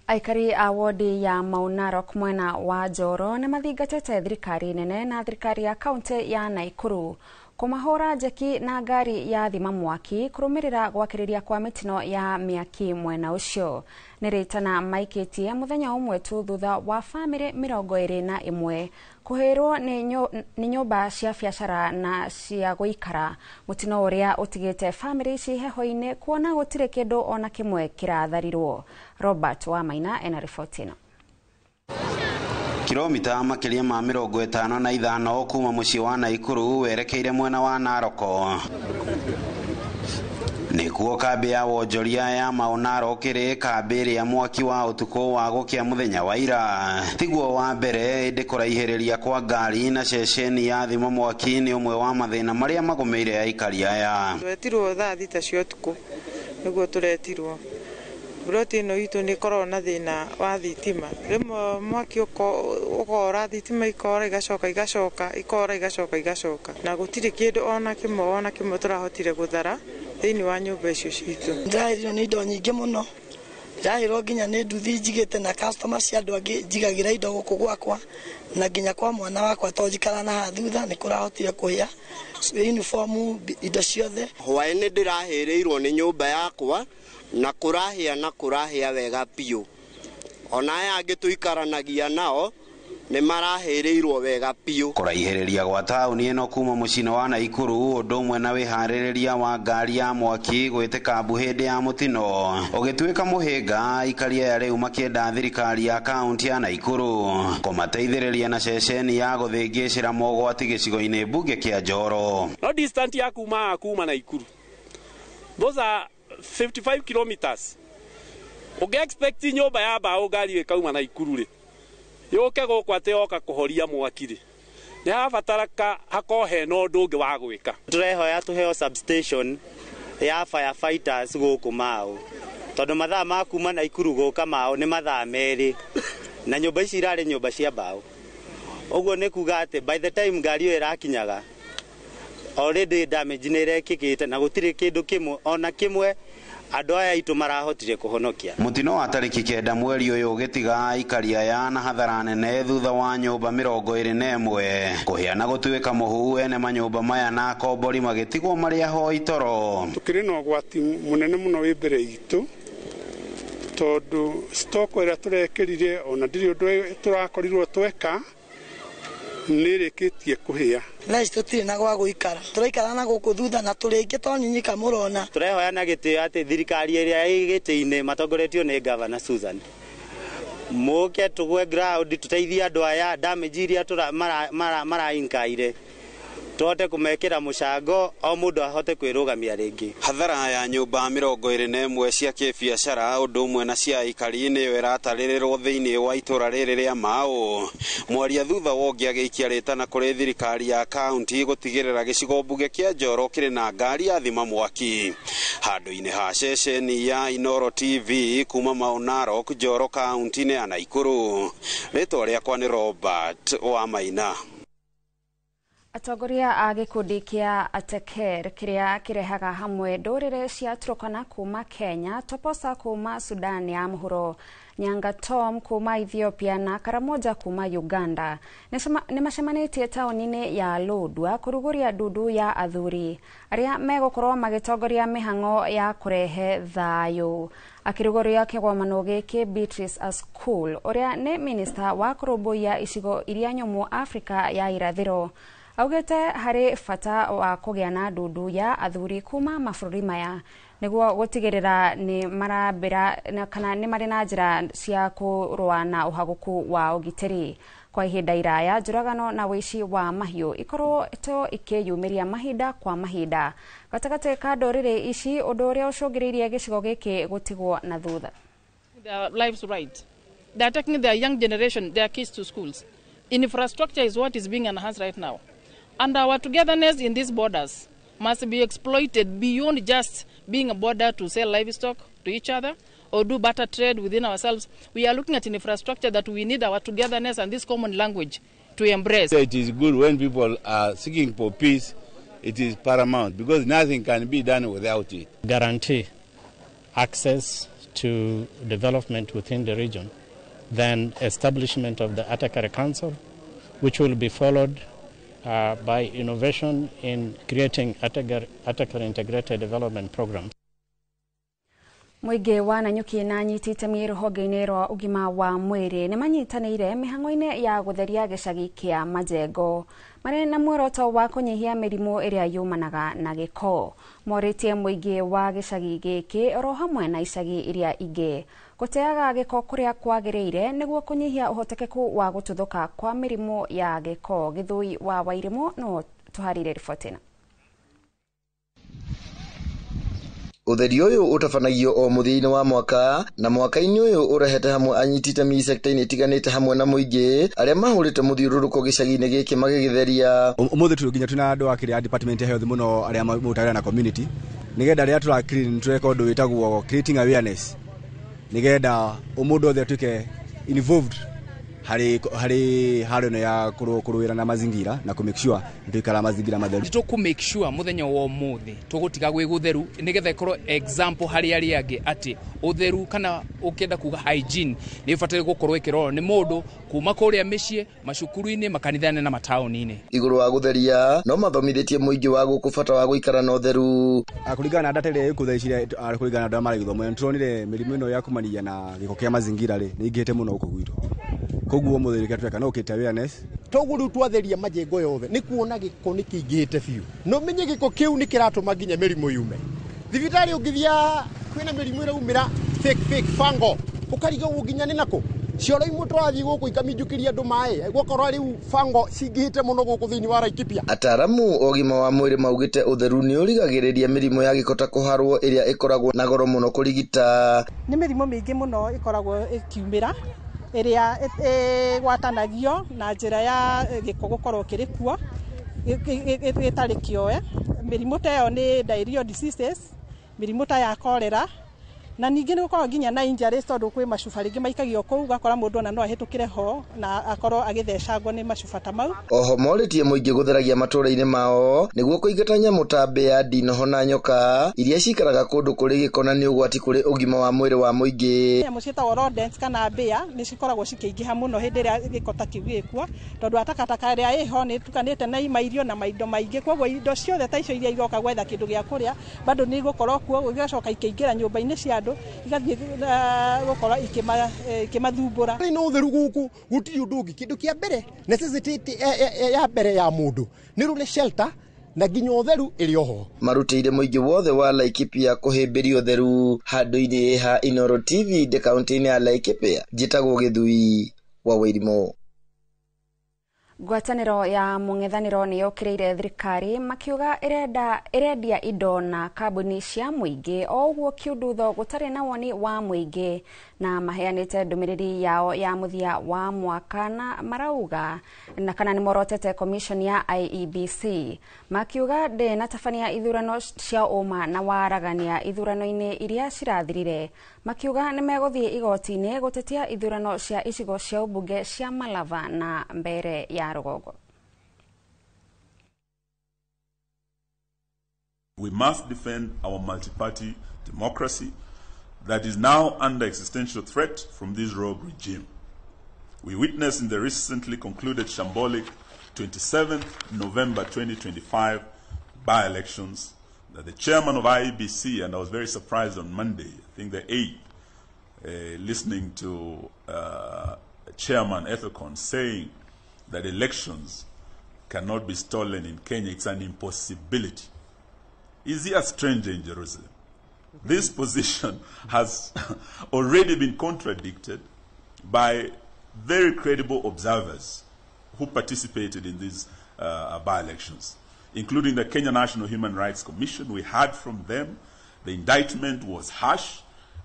Speaker 1: Aikari a wodi ya Mau Narok mwena wa Njoro nĩ mathingatĩte thirikari nene na thirikari ya kaunti ya Naikuru kũmahũra njeki na ngari ya thima mwaki kũrũmĩrĩra gwakĩrĩria kwa mĩtino ya mĩaki mwena ũcio. Nĩ rĩtana maikĩtie mũthenya ũmwe tu thutha wa bamĩrĩ 21 kũhĩrwo nĩ nyũmba cia biacara na cia gũikara, mũtino ũrĩa ũtigĩte bamĩrĩ ici heho-inĩ kuona gũtirĩ kĩndũ ona kĩmwe kĩratharirwo. Robert Wamaina ena riboti ĩno.
Speaker 9: Kilomita makiria ma 55 kuma muciĩ wa Naikuru werekeire mwena wa Naroko nĩkuo kambĩ ya wonjoria ya Mau Narok ĩrĩ kambĩ ĩrĩa mwaki wa ũtukũ wa gũkĩa mũthenya wa ira tiguo wa mbere ĩndĩ kũraihĩrĩria kwa ngari na ceceni ya thima mwaki nĩ ũmwe wa mathĩna marĩa magũmĩire aikari aya.
Speaker 10: Twetirwo thaa 6 cia ũtukũ nĩguo tũretirwo. Broti ĩno itũ nĩ ĩkoragwo na thĩna wa thitima, rĩmwe mwaki ũkora thitima ikora igacoka igacoka ikora igacoka igacoka, na gũtirĩ kĩndũ ona kĩmwe tũrahotire gũthara thĩinĩ wa nyũmba icio citũ.
Speaker 27: Ndĩrahĩrwo nĩ indo nyingĩ mũno, ndĩrahĩrwo nginya nĩ nduthi njigĩte na customer cia andũ angĩ njigagĩra indo gũkũ gwakwa na nginya kwa mwana wakwa tondũ njikara na haha thutha nĩ kũrahotire kũhĩa uniform indo ciothe.
Speaker 28: Hwaĩ-inĩ ndĩrahĩrĩirwo nĩ nyũmba yakwa na kũrahĩa wega biũ, ona aya angĩ tũikaranagia nao nĩ marahĩrĩirwo wega biũ.
Speaker 9: Kũraihĩrĩria gwa taũni ĩno kuma mũciĩ wa Naikuru ũndũ ũmwe na wĩharĩrĩria wa ngari ya mwaki gwĩtĩka mbu hĩndĩ ya mũtino ũgĩtuĩka mũhĩnga, aikari aya rĩu makĩenda thirikari ya kaunti ya Naikuru kũmateithĩrĩria na ceceni ya gũthĩngĩcĩra mogwati gĩcigo-inĩ mbunge kĩa Njoro.
Speaker 29: No distance ya kuma Naikuru, those are 55 kilometers. Ũngĩ expect nyũmba ya mbaũ ngari ĩkauma Naikuru rĩ yũke gũkũ atĩ yoka kũhoria mwaki rĩ, nĩ habataraka hakorwo hena ũndũ ũngĩ wa gwĩka.
Speaker 30: Tũrehoya tũheo substation ya firefighters gũkũ Mau, tondũ mathaa ma kuma Naikuru gũka Mau nĩ mathaa 2 na nyũmba ici irarĩ nyũmba cia mbaũ. Ũguo nĩ kuga atĩ by the time ngari ĩyo ĩrakinyaga already damage nĩ ĩrekĩkĩte na gũtirĩ kĩndũ kĩmwe ona kĩmwe Andũ aya aitũ marahotire kũhonokia.
Speaker 9: Mũtino wa tarĩki 9 mweri ũyũ ũgĩtiga aikari aya na hathara nene thutha wa nyũmba 21 kũhĩa na gũtuĩka mũhu. Ene manyũmba maya na akombori magĩtigwo marĩ ahoi toro.
Speaker 11: Tũkĩrĩ na ũgwati mũnene mũno wĩ mbere itũ, tondũ stock ĩrĩa tũrekĩrire ona ndirĩ ũndũ tũrakorirwo tweka nĩrĩkĩtie kũhĩa.
Speaker 27: Thaa ici tũtirĩ na gwa gũikara, tũraikara na gũkũ thutha na tũrĩ to nyinyika mũrona.
Speaker 30: Tũrehoya na gĩtĩo atĩ thirikari ĩrĩa ĩ gĩtĩ-inĩ matongoretio nĩ Governor Susan mũke tũgwe ground tũteithie andũ aya damage iria marainkaire tũhote kũmekĩra mũcango o mũndũ ahote kwĩrũgamia rĩngĩ.
Speaker 9: Hathara ya nyũmba 21 cia kĩbiacara ũndũ ũmwe na cia aikari nĩyo ĩratarĩrĩrwo thĩinĩ wa itũra rĩrĩ rĩa Mau. Mwaria thutha wa ũngĩ agĩikia rĩtana kũrĩ thirikari ya kaunti gũtigĩrĩra gĩcigo mbunge kĩa Njoro kĩrĩ na ngari ya thima mwaki. Handũ-inĩ ha ceceni ya Inoro TV kuma Mau Narok, Njoro kaunti-inĩ ya Naikuru. Rĩtwa rĩakwa nĩ Robert wa Maina.
Speaker 1: Atongoria a gĩkundi kĩa Ateker kĩrĩa kĩrehaga hamwe ndũrĩrĩ cia Turkana kuma Kenya, Toposa kuma Sudan ya mũhuro, Nyanga Tom kuma Ethiopia na Karamoja kuma Uganda nĩmacemanĩtie taũni-inĩ ya Lodwar kũrugũria ndundu ya athuri arĩa megũkorwo magĩtongoria mĩhang'o ya kũrehe thayũ. Akĩrugũria kĩgomano gĩkĩ, Beatrice Askul ũrĩa nĩ minista wa kũrũmbũiya icigo iria nyũmũ Afrika ya irathĩro augĩte harĩ bata wa kũgĩa na ndundu ya athuri kuma mabũrũri maya nĩguo gũtigĩrĩra nĩ marambĩra kana nĩ marĩ na njĩra cia kũrũa na ũhagũku wa ũgitĩri. Kwa ihinda iraya njũragano na ũici wa mahiũ ikoretwo ikĩyumĩria mahinda kwa mahinda gatagatĩ ka ndũrĩrĩ ici, ũndũ ũrĩa ũcũngĩrĩirie gĩcigo gĩkĩ gũtigwo na thutha.
Speaker 12: Their lives right. They are taking their young generation, their kids to schools. Infrastructure is what is being enhanced right now. And our togetherness in these borders must be exploited beyond just being a border to sell livestock to each other or do barter trade within ourselves. We are looking at an infrastructure that we need our togetherness and this common language to embrace.
Speaker 13: It is good when people are seeking for peace. It is paramount because nothing can be done without it.
Speaker 14: Guarantee access to development within the region, then establishment of the Ateker Council, which will be followed by innovation in creating Ateker Integrated Development Program.
Speaker 1: Mũingĩ wa Nanyuki na anyiti itemi rũhonge-inĩ rwa ũgima wa mwĩrĩ nĩ manyitanĩire mĩhang'o-inĩ ya gũtheria gĩcagi kĩa Majengo marĩ na muoroto wa kũnyihia mĩrimũ ĩrĩa yumanaga na gĩko. Morĩtie mũingĩ wa gĩcagi gĩkĩ oro hamwe na icagi iria ingĩ gũteaga gĩko kũrĩa kwagĩrĩire nĩguo kũnyihia ũhotekeku wa gũtuthũka kwa mĩrimũ ya gĩko. Gĩthũi wa Wairimũ no tũharĩrie riboti ĩno.
Speaker 15: Ũtheri ũyũ ũtabanagio o mũthia-inĩ wa mwaka na mwaka-inĩ ũyũ ũrehete hamwe anyiti itemi sekta-inĩ itiganĩte hamwe na mũingĩ arĩa mahũrĩte mũthiũrũrũko gĩcagi-inĩ gĩkĩ magĩgĩtheria.
Speaker 16: Ũmũthĩ tũrĩ nginya twĩna andũ a kĩrĩa department ya health mũno arĩa marutaga na community nĩgetha rĩrĩa tũra clean tũreka ũndũ wĩtagwo creating awareness nĩgetha mũndũ othe atuĩke involved harĩ harĩ ĩno ya kũrũĩra na mazingira na kũ make sure nĩtũikara mazingira matheru.
Speaker 17: Tũkũ make sure mũthenya wa ũmũthĩ tũgũtiga gwĩ gũtheru nĩgetha ĩkorwo example harĩ arĩa angĩ atĩ ũtheru kana ũkĩenda kuga hygiene nĩ ĩbataire gũkorwo ĩkĩrorwo nĩ mũndũ kuma kũrĩa mĩciĩ, macukuru-inĩ, makanitha-inĩ na mataũni-inĩ.
Speaker 15: Igũrũ wa gũtheria no mathomithĩtie mũingĩ wa gũkũ bata wa gũikara na ũtheru.
Speaker 16: Kũringana na data ĩrĩa ĩkũ thaa ici kũringana na andũ arĩa marĩ gĩthomo nĩtũronire mĩrimũ ĩno ya kumania na gĩko kĩa mazingira rĩ nĩ ĩingĩhĩte mũno gũkũ gwitũ. Koguo ũmũthĩ rĩrĩa tweka no ũkĩte awareness.
Speaker 18: Toguo rĩu twatheria Majengo yothe nĩ kuona gĩko nĩ kĩingĩhĩte biũ. No menye gĩko kĩu nĩ kĩratũma nginya mĩrimũ yume. Thibitarĩ ũngĩthiĩ kwĩna mĩrimũ ĩraumĩra fake fungal ũkarigwo nginya nĩ nakũ. Cioro imwe tũrathiĩ gũkũ ikaminjũkĩria andũ maĩ gwakorwo rĩu fungal cingĩhĩte mũno gũkũ thĩinĩ wa Laikipia.
Speaker 15: Ataramu ũgima wa mwĩrĩ maugĩte ũtheru nĩ ũrigagĩrĩria mĩrimũ ya gĩko ta kũharwo ĩrĩa ĩkoragwo na goro mũno kũrigita.
Speaker 21: Nĩ mĩrimũ mĩingĩ mũno ĩkoragwo ĩkiumĩra ĩrĩa ĩgwatanagio na njĩra ya gĩko gũkorwo kĩrĩ kuo gĩtarĩ kĩoe. Mĩrimũ ta ĩyo nĩ diarrheal diseases, mĩrimũ ta ya cholera, Na ningĩ nĩ gũkoragwo nginya na injuries tondũ kwĩ macuba rĩngĩ maikagio kũu, ũgakora mũndũ ona no ahĩtũkĩre ho na akorwo agĩthecangwo nĩ macuba ta mau.
Speaker 15: Oho morĩtie mũingĩ gũtheragia matũũra-inĩ mao nĩguo kũingata nyamũ ta mbĩa, ndinoho na nyoka iria cikaraga kũndũ kũrĩ gĩko na nĩ ũgwati kũrĩ ũgima wa mwĩrĩ wa mũingĩ.
Speaker 21: Nyamũ ciĩtagwo rodents kana mbĩa nĩ cikoragwo cikĩingĩha mũno hĩndĩ ĩrĩa gĩko ta kĩu gĩkuo, tondũ wa takataka ĩrĩa ĩho nĩ ĩtukanĩte na mairio na maindo maingĩ, koguo indo ciothe ta icio iria iroka gwetha kĩndũ gĩa kũrĩa bado nĩ igũkorwo kuo, igacoka ikĩingĩra nyũmba-inĩ cia andũ, igathiĩ gũkorwo ikĩmathumbũra.
Speaker 18: No ũtheru gũkũ gũtirĩ ũndũ ũngĩ. Kĩndũ kĩa mbere necessity ya mbere ya mũndũ nĩ rũrĩ shelter na nginya ũtheru ĩrĩ oho.
Speaker 15: Marutĩire mũingĩ wothe wa Laikipia kũhĩmbĩria ũtheru handũ-inĩ ha Inooro TV ndĩ kaunti-inĩ ya Laikipia. Njĩtagwo Gĩthui wa Wairimũ.
Speaker 1: Ngwatanĩro ya mũng'ethanĩro nĩ yũkĩrĩire thirikari makiuga ĩrendia indo na kambuni cia mũingĩ o ũguo kĩundutho gũtarĩ na woni wa mũingĩ, na maheanĩte ndũmĩrĩri yao ya mũthia wa mwaka na marauga na kana nĩmorotete commission ya IEBC makiuga ndĩnatabania ithurano cia ũma na waragania ithurano-inĩ iria cirathirire, makiuga nĩmegũthiĩ igoti-inĩ gũtetia ithurano cia icigo cia ũmbunge cia Malava na Mbeere ya Rũgongo.
Speaker 2: We must defend our multi-party democracy that is now under existential threat from this rogue regime. We witnessed in the recently concluded shambolic 27th November 2025 by-elections that the chairman of IEBC, and I was very surprised on Monday, I think the 8th, listening to Chairman Ethekon saying that elections cannot be stolen in Kenya, it's an impossibility. Is he a stranger in Jerusalem? This position has already been contradicted by very credible observers who participated in these by-elections, including the Kenya National Human Rights Commission. We heard from them. The indictment was harsh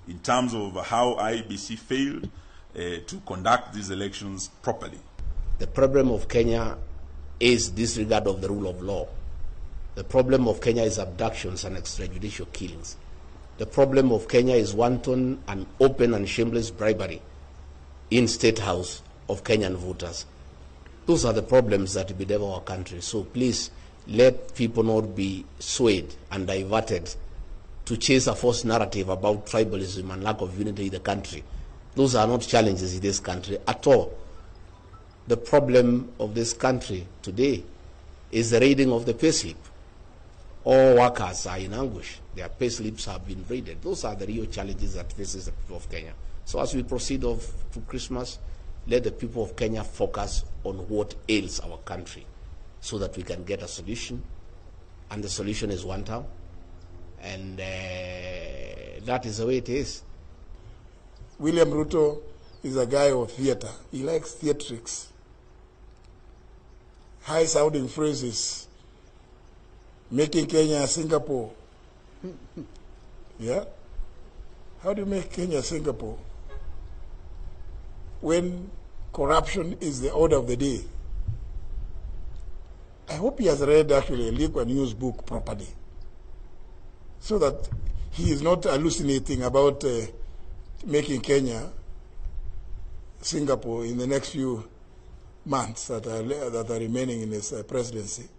Speaker 2: in terms of how IEBC failed to conduct these elections properly.
Speaker 7: The problem of Kenya is disregard of the rule of law. The problem of Kenya is abductions and extrajudicial killings. The problem of Kenya is wanton and open and shameless bribery in State House of Kenyan voters. Those are the problems that bedevil our country. So please, let people not be swayed and diverted to chase a false narrative about tribalism and lack of unity in the country. Those are not challenges in this country at all. The problem of this country today is the raiding of the payslip. All workers are in anguish. Their payslips have been raided. Those are the real challenges that faces the people of Kenya. So as we proceed off to Christmas, let the people of Kenya focus on what ails our country so that we can get a solution. And the solution is one town. And that is the way it is.
Speaker 8: William Ruto is a guy of theater. He likes theatrics, high-sounding phrases, making Kenya Singapore. Yeah? How do you make Kenya Singapore when corruption is the order of the day? I hope he has read actually Lee Kuan Yew's book properly, so that he is not hallucinating about making Kenya Singapore in the next few months that are remaining in his presidency.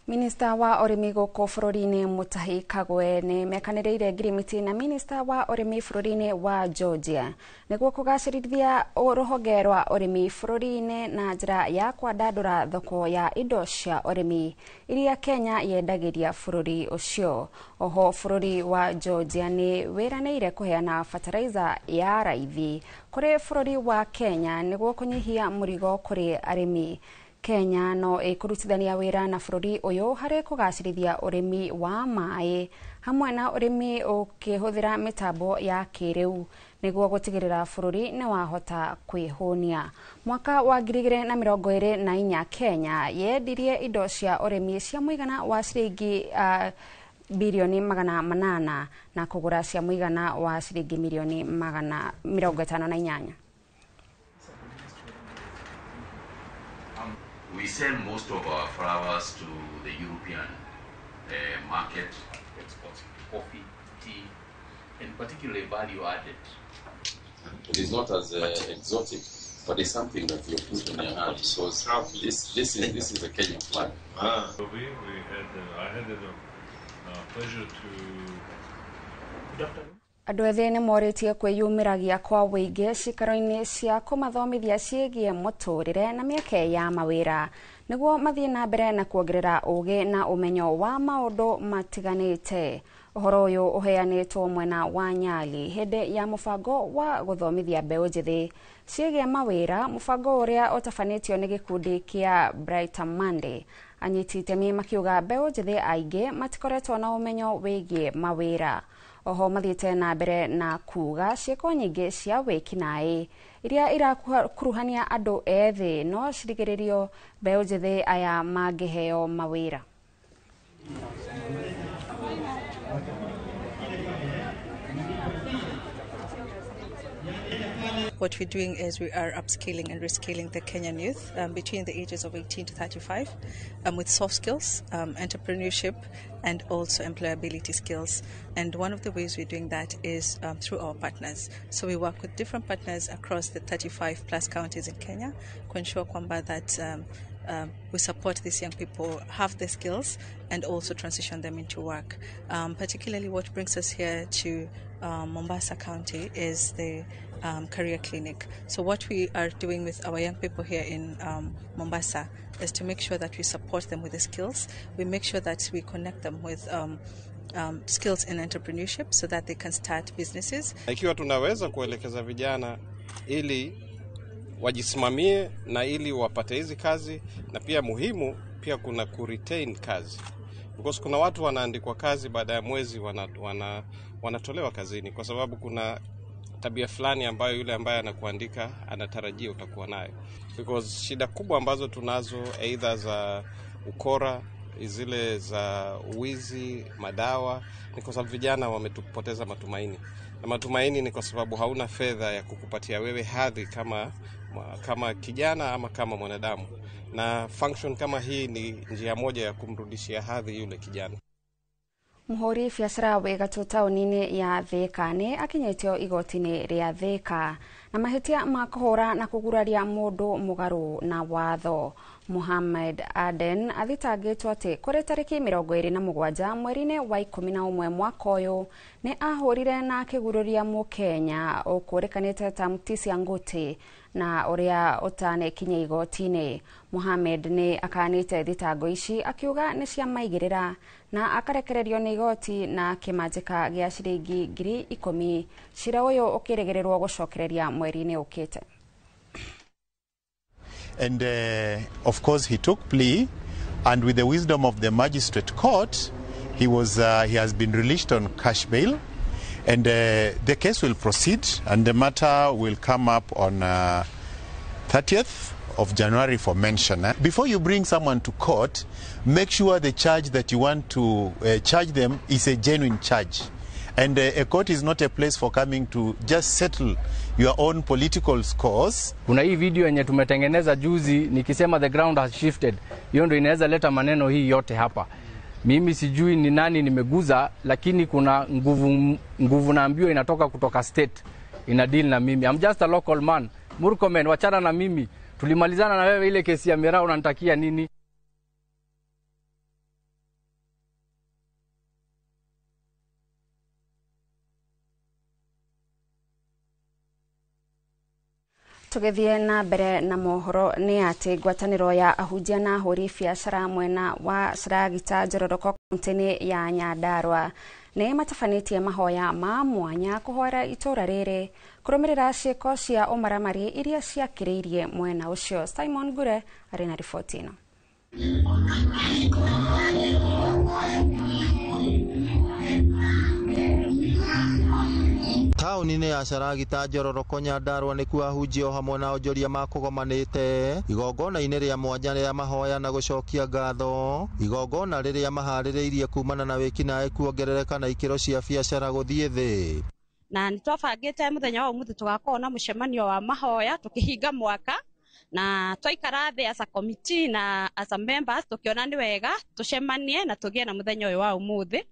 Speaker 1: Minista wa ũrĩmi gũkũ bũrũri-inĩ Mutahi Kagwe nĩ mekanĩrĩire ngirimiti na minista wa ũrĩmi bũrũri-inĩ wa Georgia nĩguo kũgacĩrithia rũhonge rwa ũrĩmi bũrũri-inĩ na njĩra ya kwandandũra thoko ya indo cia ũrĩmi iria Kenya yendagĩria bũrũri ũcio. Oho bũrũri wa Georgia nĩ wĩranĩire kũheana fertilizer ya raithi kũrĩ bũrũri wa Kenya nĩguo kũnyihia mũrigo kũrĩ arĩmi. Kenya no ĩkũrutithania wĩra na bũrũri ũyũ harĩ kũgacĩrithia ũrĩmi wa maĩ hamwe na ũrĩmi ũkĩhũthĩra mĩtambo ya kĩrĩu nĩguo gũtigĩrĩra bũrũri nĩ wahota kwĩhũnia. Mwaka wa 2024 Kenya yendirie indo cia ũrĩmi cia mũigana wa ciringi bilioni 800 na kũgũra cia mũigana wa ciringi milioni 158.
Speaker 19: We sell most of our flowers to the European market. Exports coffee, tea, and particularly value added.
Speaker 3: It is not as exotic, but it's something that you put on your hand because this is a Kenyan flag.
Speaker 4: Ah. We had I had the pleasure to.
Speaker 1: Andũ ethĩ nĩ morĩtie kwĩyumĩragia kwa wũingĩ cikaro-inĩ cia kũmathomithia ciĩgiĩ mũtũrĩre na mĩeke ya mawĩra nĩguo mathiĩ na mbere na kuongerera ũgĩ na ũmenyo wa maũndũ matiganĩte. Ũhoro ũyũ ũheanĩtwo mwena wa Nyali hĩndĩ ya mũbango wa gũthomithia mbeũ njĩthĩ ciĩgiĩ mawĩra, mũbango ũrĩa ũtabanĩtio nĩ gĩkundi kĩa Brighter Monday. Anyiti itemi makiuga mbeũ njĩthĩ aingĩ matikoretwo na ũmenyo wĩgiĩ mawĩra. Oho mathiĩte na mbere na kuga ciĩko nyingĩ cia wĩkinaĩ iria irakuruhania andũ ethĩ no cirigĩrĩrio mbeũ njĩthĩ aya mangĩheo mawĩra.
Speaker 5: What we're doing is we are upskilling and reskilling the Kenyan youth between the ages of 18 to 35 with soft skills, entrepreneurship, and also employability skills. And one of the ways we're doing that is through our partners. So we work with different partners across the 35 plus counties in Kenya to ensure kwamba that we support these young people have the skills and also transition them into work. Particularly what brings us here to Mombasa County is the career clinic. So what we are doing with our young people here in Mombasa is to make sure that we support them with the skills. We make sure that we connect them with skills in entrepreneurship so that they can start businesses.
Speaker 6: Ikiwa tunaweza kuelekeza vijana ili wajisimamie na ili wapate hizi kazi, na pia muhimu pia kuna ku retain kazi, because kuna watu wanaandikwa kazi baada ya mwezi wanatolewa kazini kwa sababu kuna tabia fulani ambayo yule ambaye anakuandika anatarajia utakuwa nayo, because shida kubwa ambazo tunazo either za ukora, zile za uwizi, madawa, ni kwa sababu vijana wametupoteza matumaini. Na matumaini ni kwa sababu hauna fedha ya kukupatia wewe hadhi kama kijana ama kama mwanadamu. Na function kama hii ni njia moja ya kumrudishia hadhi yule kijana.
Speaker 1: Muhuri biacara wĩ gatũ taũni-inĩ ya Thika nĩ akinyĩtio igoti-inĩ rĩa Thika na mahĩtia ma kũhũra na kũguraria mũndũ mũgarũ na watho. Muhammad Aden athitangĩtwo atĩ kũrĩ tarĩki 27 mweri-inĩ wa 11 mwaka ũyũ nĩ ahũrire na akĩgurũria mũkenya ũkũrĩkanĩte ta Mutisia Ngũtĩ na ũrĩa ũtanekinya igoti-inĩ. Muhammad nĩ akanĩte thitango ici akiuga nĩ cia maigĩrĩra na akarekererio nĩ igoti na kĩmanjĩka gĩa ciringi 10,000. Cira ũyũ ũkĩrĩgĩrĩrwo gũcokereria mweri-inĩ ũkĩte.
Speaker 20: And of course he took plea, and with the wisdom of the magistrate court, he has been released on cash bail, and the case will proceed, and the matter will come up on 30th of January for mention. Before you bring someone to court, make sure the charge that you want to charge them is a genuine charge. And a court is not a place for coming to just settle your own political scores.
Speaker 22: Kuna hii video yenye tumetengeneza juzi nikisema the ground has shifted. Hiyo ndio inaweza leta maneno hii yote hapa. Mimi sijui ni nani nimeguza, lakini kuna nguvu naambiwa inatoka kutoka state ina deal na mimi. I'm just a local man. Murkomen, wachana na mimi. Tulimalizana na wewe ile kesi ya miraa, unanitakia nini?
Speaker 1: Tugithie na mbere na mohoro ni ati ngwataniro ya ahunjia na ahũri biacara mwena wa Sragita Njororoko kaunti-inĩ ya Nyandarua nĩ matabanĩtie mahoya ma mwanya kũhoera itũra rĩrĩ kũrũmĩrĩra ciĩko cia ũmaramari iria ciakĩrĩirie mwena ũcio. Simon Ngure arĩ na riboti ĩno.
Speaker 23: Taũni-inĩ ya Caragita Njororoko Nyandarua nĩkuo ahunjia o hamwe na onjoria makũgomanĩte igongona-inĩ rĩa mwanya rĩa mahoya na gũcokia ngatho, igongona rĩrĩa maharĩrĩirie kumana na wĩkinaĩ kuongerereka na ikĩro cia biacara gũthiĩ thĩ.
Speaker 24: Na nĩtwabangĩte mũthenya wa ũmũthĩ tũgakorwo na mũcemanio wa mahoya tũkĩhinga mwaka, na twaikara thĩ as a committee na as a members tukiona nĩ wega tucemanie na tũgĩe na mũthenya ũyũ wa ũmũthĩ.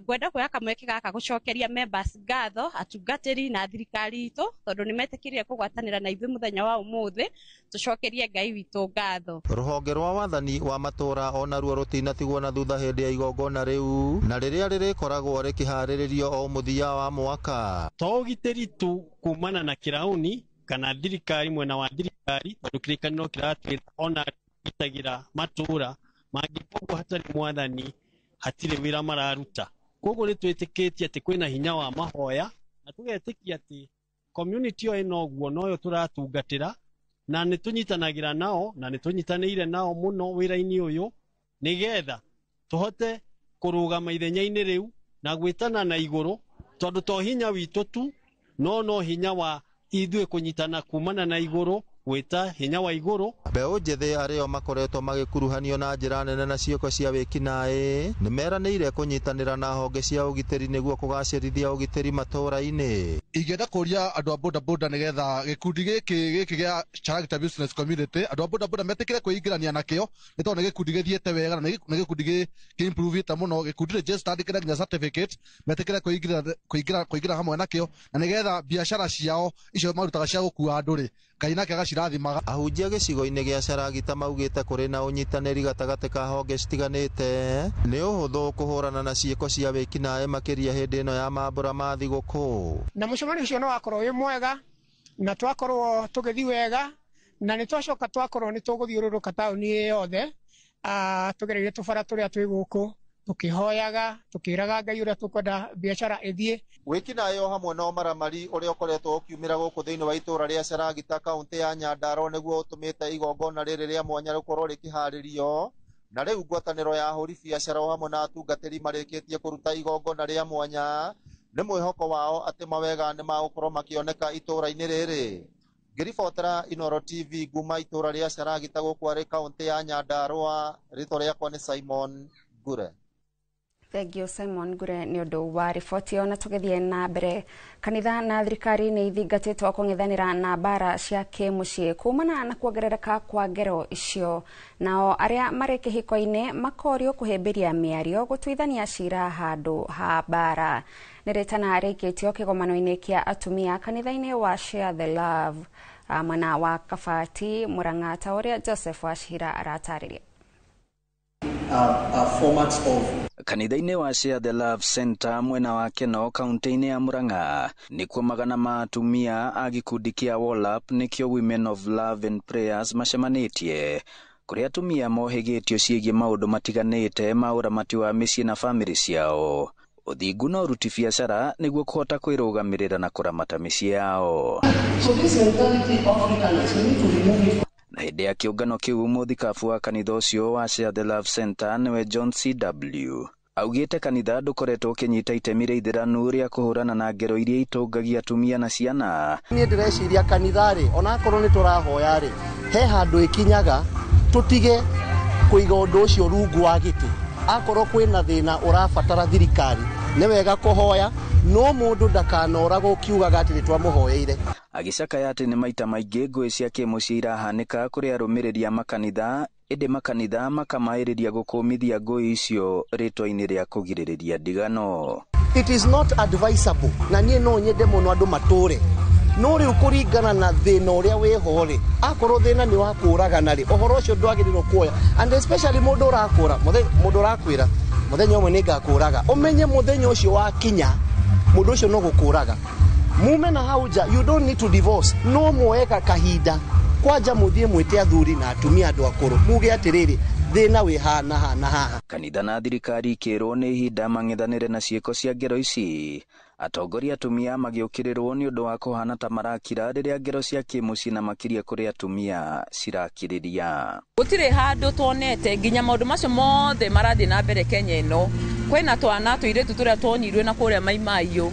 Speaker 24: Ngwenda kuoya kamweke gaka gucokeria members ngatho, atungatĩri na thirikari itũ, tondũ nĩ metĩkĩrire kũgwatanĩra na ithuĩ mũthenya wa ũmũthĩ. Tũcokerie Ngai witũ ngatho.
Speaker 23: Rũhonge rwa wathani wa matũra onaruo rũtinatigwo na thutha hĩndĩ ya igongona rĩu, na rĩrĩa rĩrĩkoragwo rĩkĩharĩrĩrio o mũthia wa mwaka.
Speaker 9: To ũgitĩri tu kumana na kĩrauni kana thirikari, mwena wa thirikari, tondũ kĩrĩkanĩro kĩratwĩra ona gitagĩra matũra mangĩkorwo hatarĩ mwathani hatirĩ wĩra mararuta. Koguo nĩ twĩtĩkĩtie atĩ kwĩna hinya wa mahoya, na tũgetĩkia atĩ community ĩyo ĩna ũguo noyo tũratungatĩra, na nĩ tũnyitanagĩra nao na nĩ tũnyitanĩire nao mũno wĩra-inĩ ũyũ, nĩgetha tũhote kũrũgama ithenya-inĩ rĩu na gwĩtana na igũrũ, tondũ to hinya witũ tu, no hinya wa ithuĩ kũnyitana kumana na igũrũ, gwĩta hinya wa igũrũ.
Speaker 23: Mbeũ njĩthĩ arĩo makoretwo magĩkuruhanio na njĩra nene na ciĩko cia wĩkinaĩ nĩ meranĩire kũnyitanĩra na honge cia ũgitĩri nĩguo kũgacĩrithia ũgitĩri matũũra-inĩ.
Speaker 10: Ingĩenda kũria andũ a bodaboda nĩgetha gĩkundi gĩkĩ gĩa Character Business Community, andũ a bodaboda metĩkĩre kwĩingĩrania nakĩo, nĩ tondũ nĩ gĩkundi gĩthiĩte wega na nĩ gĩkundi kĩ-improvĩte mũno, gĩkundi registered kĩna nginya certificate, metĩkĩre kũingĩra hamwe nakĩo, na nĩgetha biacara ciao icio marutaga cia gũkua andũ rĩ, Ngai nake agacirathimaga.
Speaker 23: Ahunjia gĩcigo-inĩ gĩa Caragita maugĩte kũrĩ na ũnyitanĩri gatagatĩ ka honge citiganĩte nĩ ũhũthũ kũhũrana na ciĩko cia wĩkinaĩ makĩria hĩndĩ ĩno ya mambũra ma thigũkũ.
Speaker 11: Na mũcemanio ũcio no wakorwo wĩ mwega, na twakorwo tũgĩthiĩ wega, na nĩ twacoka twakorwo nĩ tũgũthiũrũrũka taũni yothe, tũgereire tũbara tũrĩa twĩ gũkũ, tukihoyaga tukiraga Ngai uria tukwenda biacara ithie.
Speaker 23: Wĩkinaĩ o hamwe na ũmaramari ũrĩa ũkoretwo ũkiumĩra gũkũ thĩinĩ wa itũra rĩa Caragita kaũntĩ ya Nyandarua nĩguo ũtũmĩte igongona rĩrĩ rĩa mwanya rĩkorwo rĩkĩharĩrio, na rĩu ngwatanĩro ya ahũri biacara o hamwe na atungatĩri marĩkĩtie kũruta igongona rĩa mwanya nĩ mwĩhoko wao atĩ mawega nĩ magũkorwo makĩoneka itũra-inĩ rĩrĩ. Ngĩribotera Inooro TV nguma itũra rĩa Caragita gũkũ arĩ kaũntĩ ya Nyandarua, rĩtwa rĩakwa nĩ Simon Ngure.
Speaker 1: Thank you Simon Ngure nĩ ũndũ wa riboti ĩyo. Na tũgĩthiĩ na mbere, kanitha na thirikari nĩ ithingatĩtwo kũng'ethanĩra na mbara cia kĩmũciĩ kumana na kuongerereka kwa ngero icio, nao arĩa marĩ kĩhiko-inĩ makorio kũhĩmbĩria mĩario gũtuithania cira handũ ha mbara. Nĩ rĩtana rĩikĩtio kĩgomano-inĩ kĩa atumia kanitha-inĩ wa Share the Love mwena wa Kabati Murang'a, ta ũrĩa Joseph Wachira aratarĩria.
Speaker 12: Kanitha-inĩ wa Share the Love Center mwena wa Keno kaunti-inĩ ya Murang'a nĩkuo magana ma atumia a gĩkundi kĩa WOLAP nĩkĩo Women of Love and Prayers macemanĩtie, kũrĩa atumia mohĩgĩtio ciĩgiĩ maũndũ matiganĩte ma ũramati wa mĩciĩ na bamĩrĩ ciao, ũthingu na ũruti biacara nĩguo kũhota kwĩrũgamĩrĩra na kũramata mĩciĩ yao. Na hĩndĩ ya kĩũngano kĩu mũthikabu wa kanitha ũcio wa Share the Love Center nĩwe John CW augĩte kanitha ndũkoretwo ũkĩnyita itemi rĩa ithiranu rĩa kũhũrana na ngero iria itongagia atumia na ciana.
Speaker 25: Niĩ ndĩreciria kanitha rĩ, onakorwo nĩ tũrahoya rĩ, he handũ ĩkinyaga tũtige kũiga ũndũ ũcio rungu wa gĩtĩ. Akorwo kwĩna thĩna ũrabatara thirikari, nĩ wega kũhoya, no mũndũ ndakanoragwo ũkiugaga atĩ nĩ twamũhoeire.
Speaker 12: Agĩcakaya atĩ nĩ maita maingĩ ngũĩ cia kĩmũciĩ irahanĩka kũrĩ arũmĩrĩri a makanitha, ĩndĩ makanitha makamaĩrĩria gũkũmithia ngũĩ icio rĩtwa-inĩ rĩa kũgirĩrĩria ndigano.
Speaker 25: It is not advisable, na niĩ no nyende mũno andũ matũre, no rĩu kũringana na thĩna ũrĩa wĩho rĩ, akorwo thĩna nĩ wa kũragana rĩ, ũhoro ũcio ndwagĩrĩirwo kuoya, and especially mũndũ ũrakũra, mũndũ ũrakwĩra mũthenya ũmwe nĩngakũraga, ũmenye mũthenya ũcio wakinya mũndũ ũcio no gũkũraga. Mume na hau nja, you don't need to divorce, no muoe kahinda kwanja mũthiĩ mwĩte athuri na atumia andũ akũrũ muge atĩrĩrĩ, thĩna wĩ haha na haha na haha.
Speaker 12: Kanitha na thirikari ikĩrwo nĩ ihinda mang'ethanĩre na ciĩko cia ngero ici, atongoria atumia magĩũkĩrĩrwo nĩ ũndũ wa kũhana ta marakira rĩrĩa ngero cia kĩmũciĩ na makĩria kũrĩ atumia cirakirĩria.
Speaker 26: Gũtirĩ handũ tuonete nginya maũndũ macio mothe marathiĩ na mbere Kenya ĩno, kwĩna twana tũirĩtu tũrĩa tuonirwe na kũrĩa Mai Mahiũ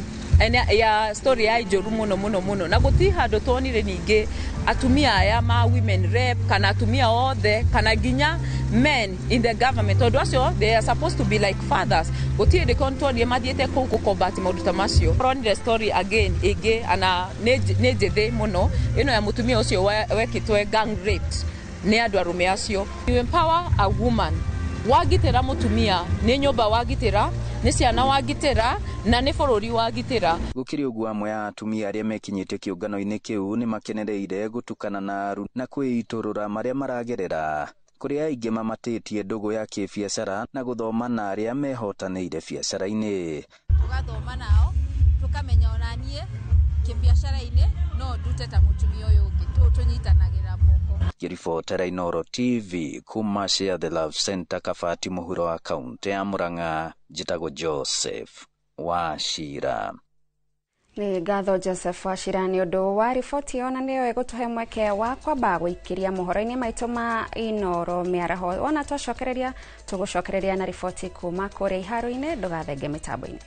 Speaker 26: ya story ya njũru mũno mũno mũno, na gũtirĩ handũ tuonire ningĩ atumia aya ma women rep kana atumia othe kana nginya men in the government, tondũ acio they are supposed to be like fathers. Gũtirĩ hĩndĩ tuonire mathiĩte kũu gũ-combat maũndũ ta macio. Ronire story again ĩngĩ ana nĩ njĩthĩ mũno ĩno ya mũtumia ũcio wekĩtwe gang raped nĩ andũ arũme acio. You empower a woman, wagitĩra mũtumia nĩ nyũmba wagitĩra, Nĩ ciana wagitĩra na nĩ bũrũri wagitĩra.
Speaker 12: Gũkĩrĩ ũguo, amwe a atumia arĩa mekinyĩtie kĩũngano-inĩ kĩu nĩ makenereire gũtukana na aru na kwĩitũrũra marĩa maragerera, kũrĩa aingĩ mamatĩtie ndũgũ ya kĩbiacara na gũthoma na arĩa mehotanĩire biacara-inĩ.
Speaker 13: Tũgathoma nao, tũkamenya ona niĩ kĩbiacara-inĩ no ndute ta mũtumia ũyũ ũngĩ, tũnyitanagĩra moko.
Speaker 12: Ngĩribotera Inooro TV kuma Share the Love Center, Kabati, mũhuro wa kaũntĩ ya Murang'a, njĩtagwo Joseph Wachira.
Speaker 1: Nĩ ngatho Joseph Wachira nĩ ũndũ wa riboti ĩyo, na nĩyo ĩgũtũhe mweke wa kwamba gũikĩria mohoro-inĩ maitũ ma Inooro mĩaraho. Wona twacokereria, tũgũcokereria na riboti kuma kũrĩa iharo-inĩ. Ndũgathenge mĩtambo-inĩ.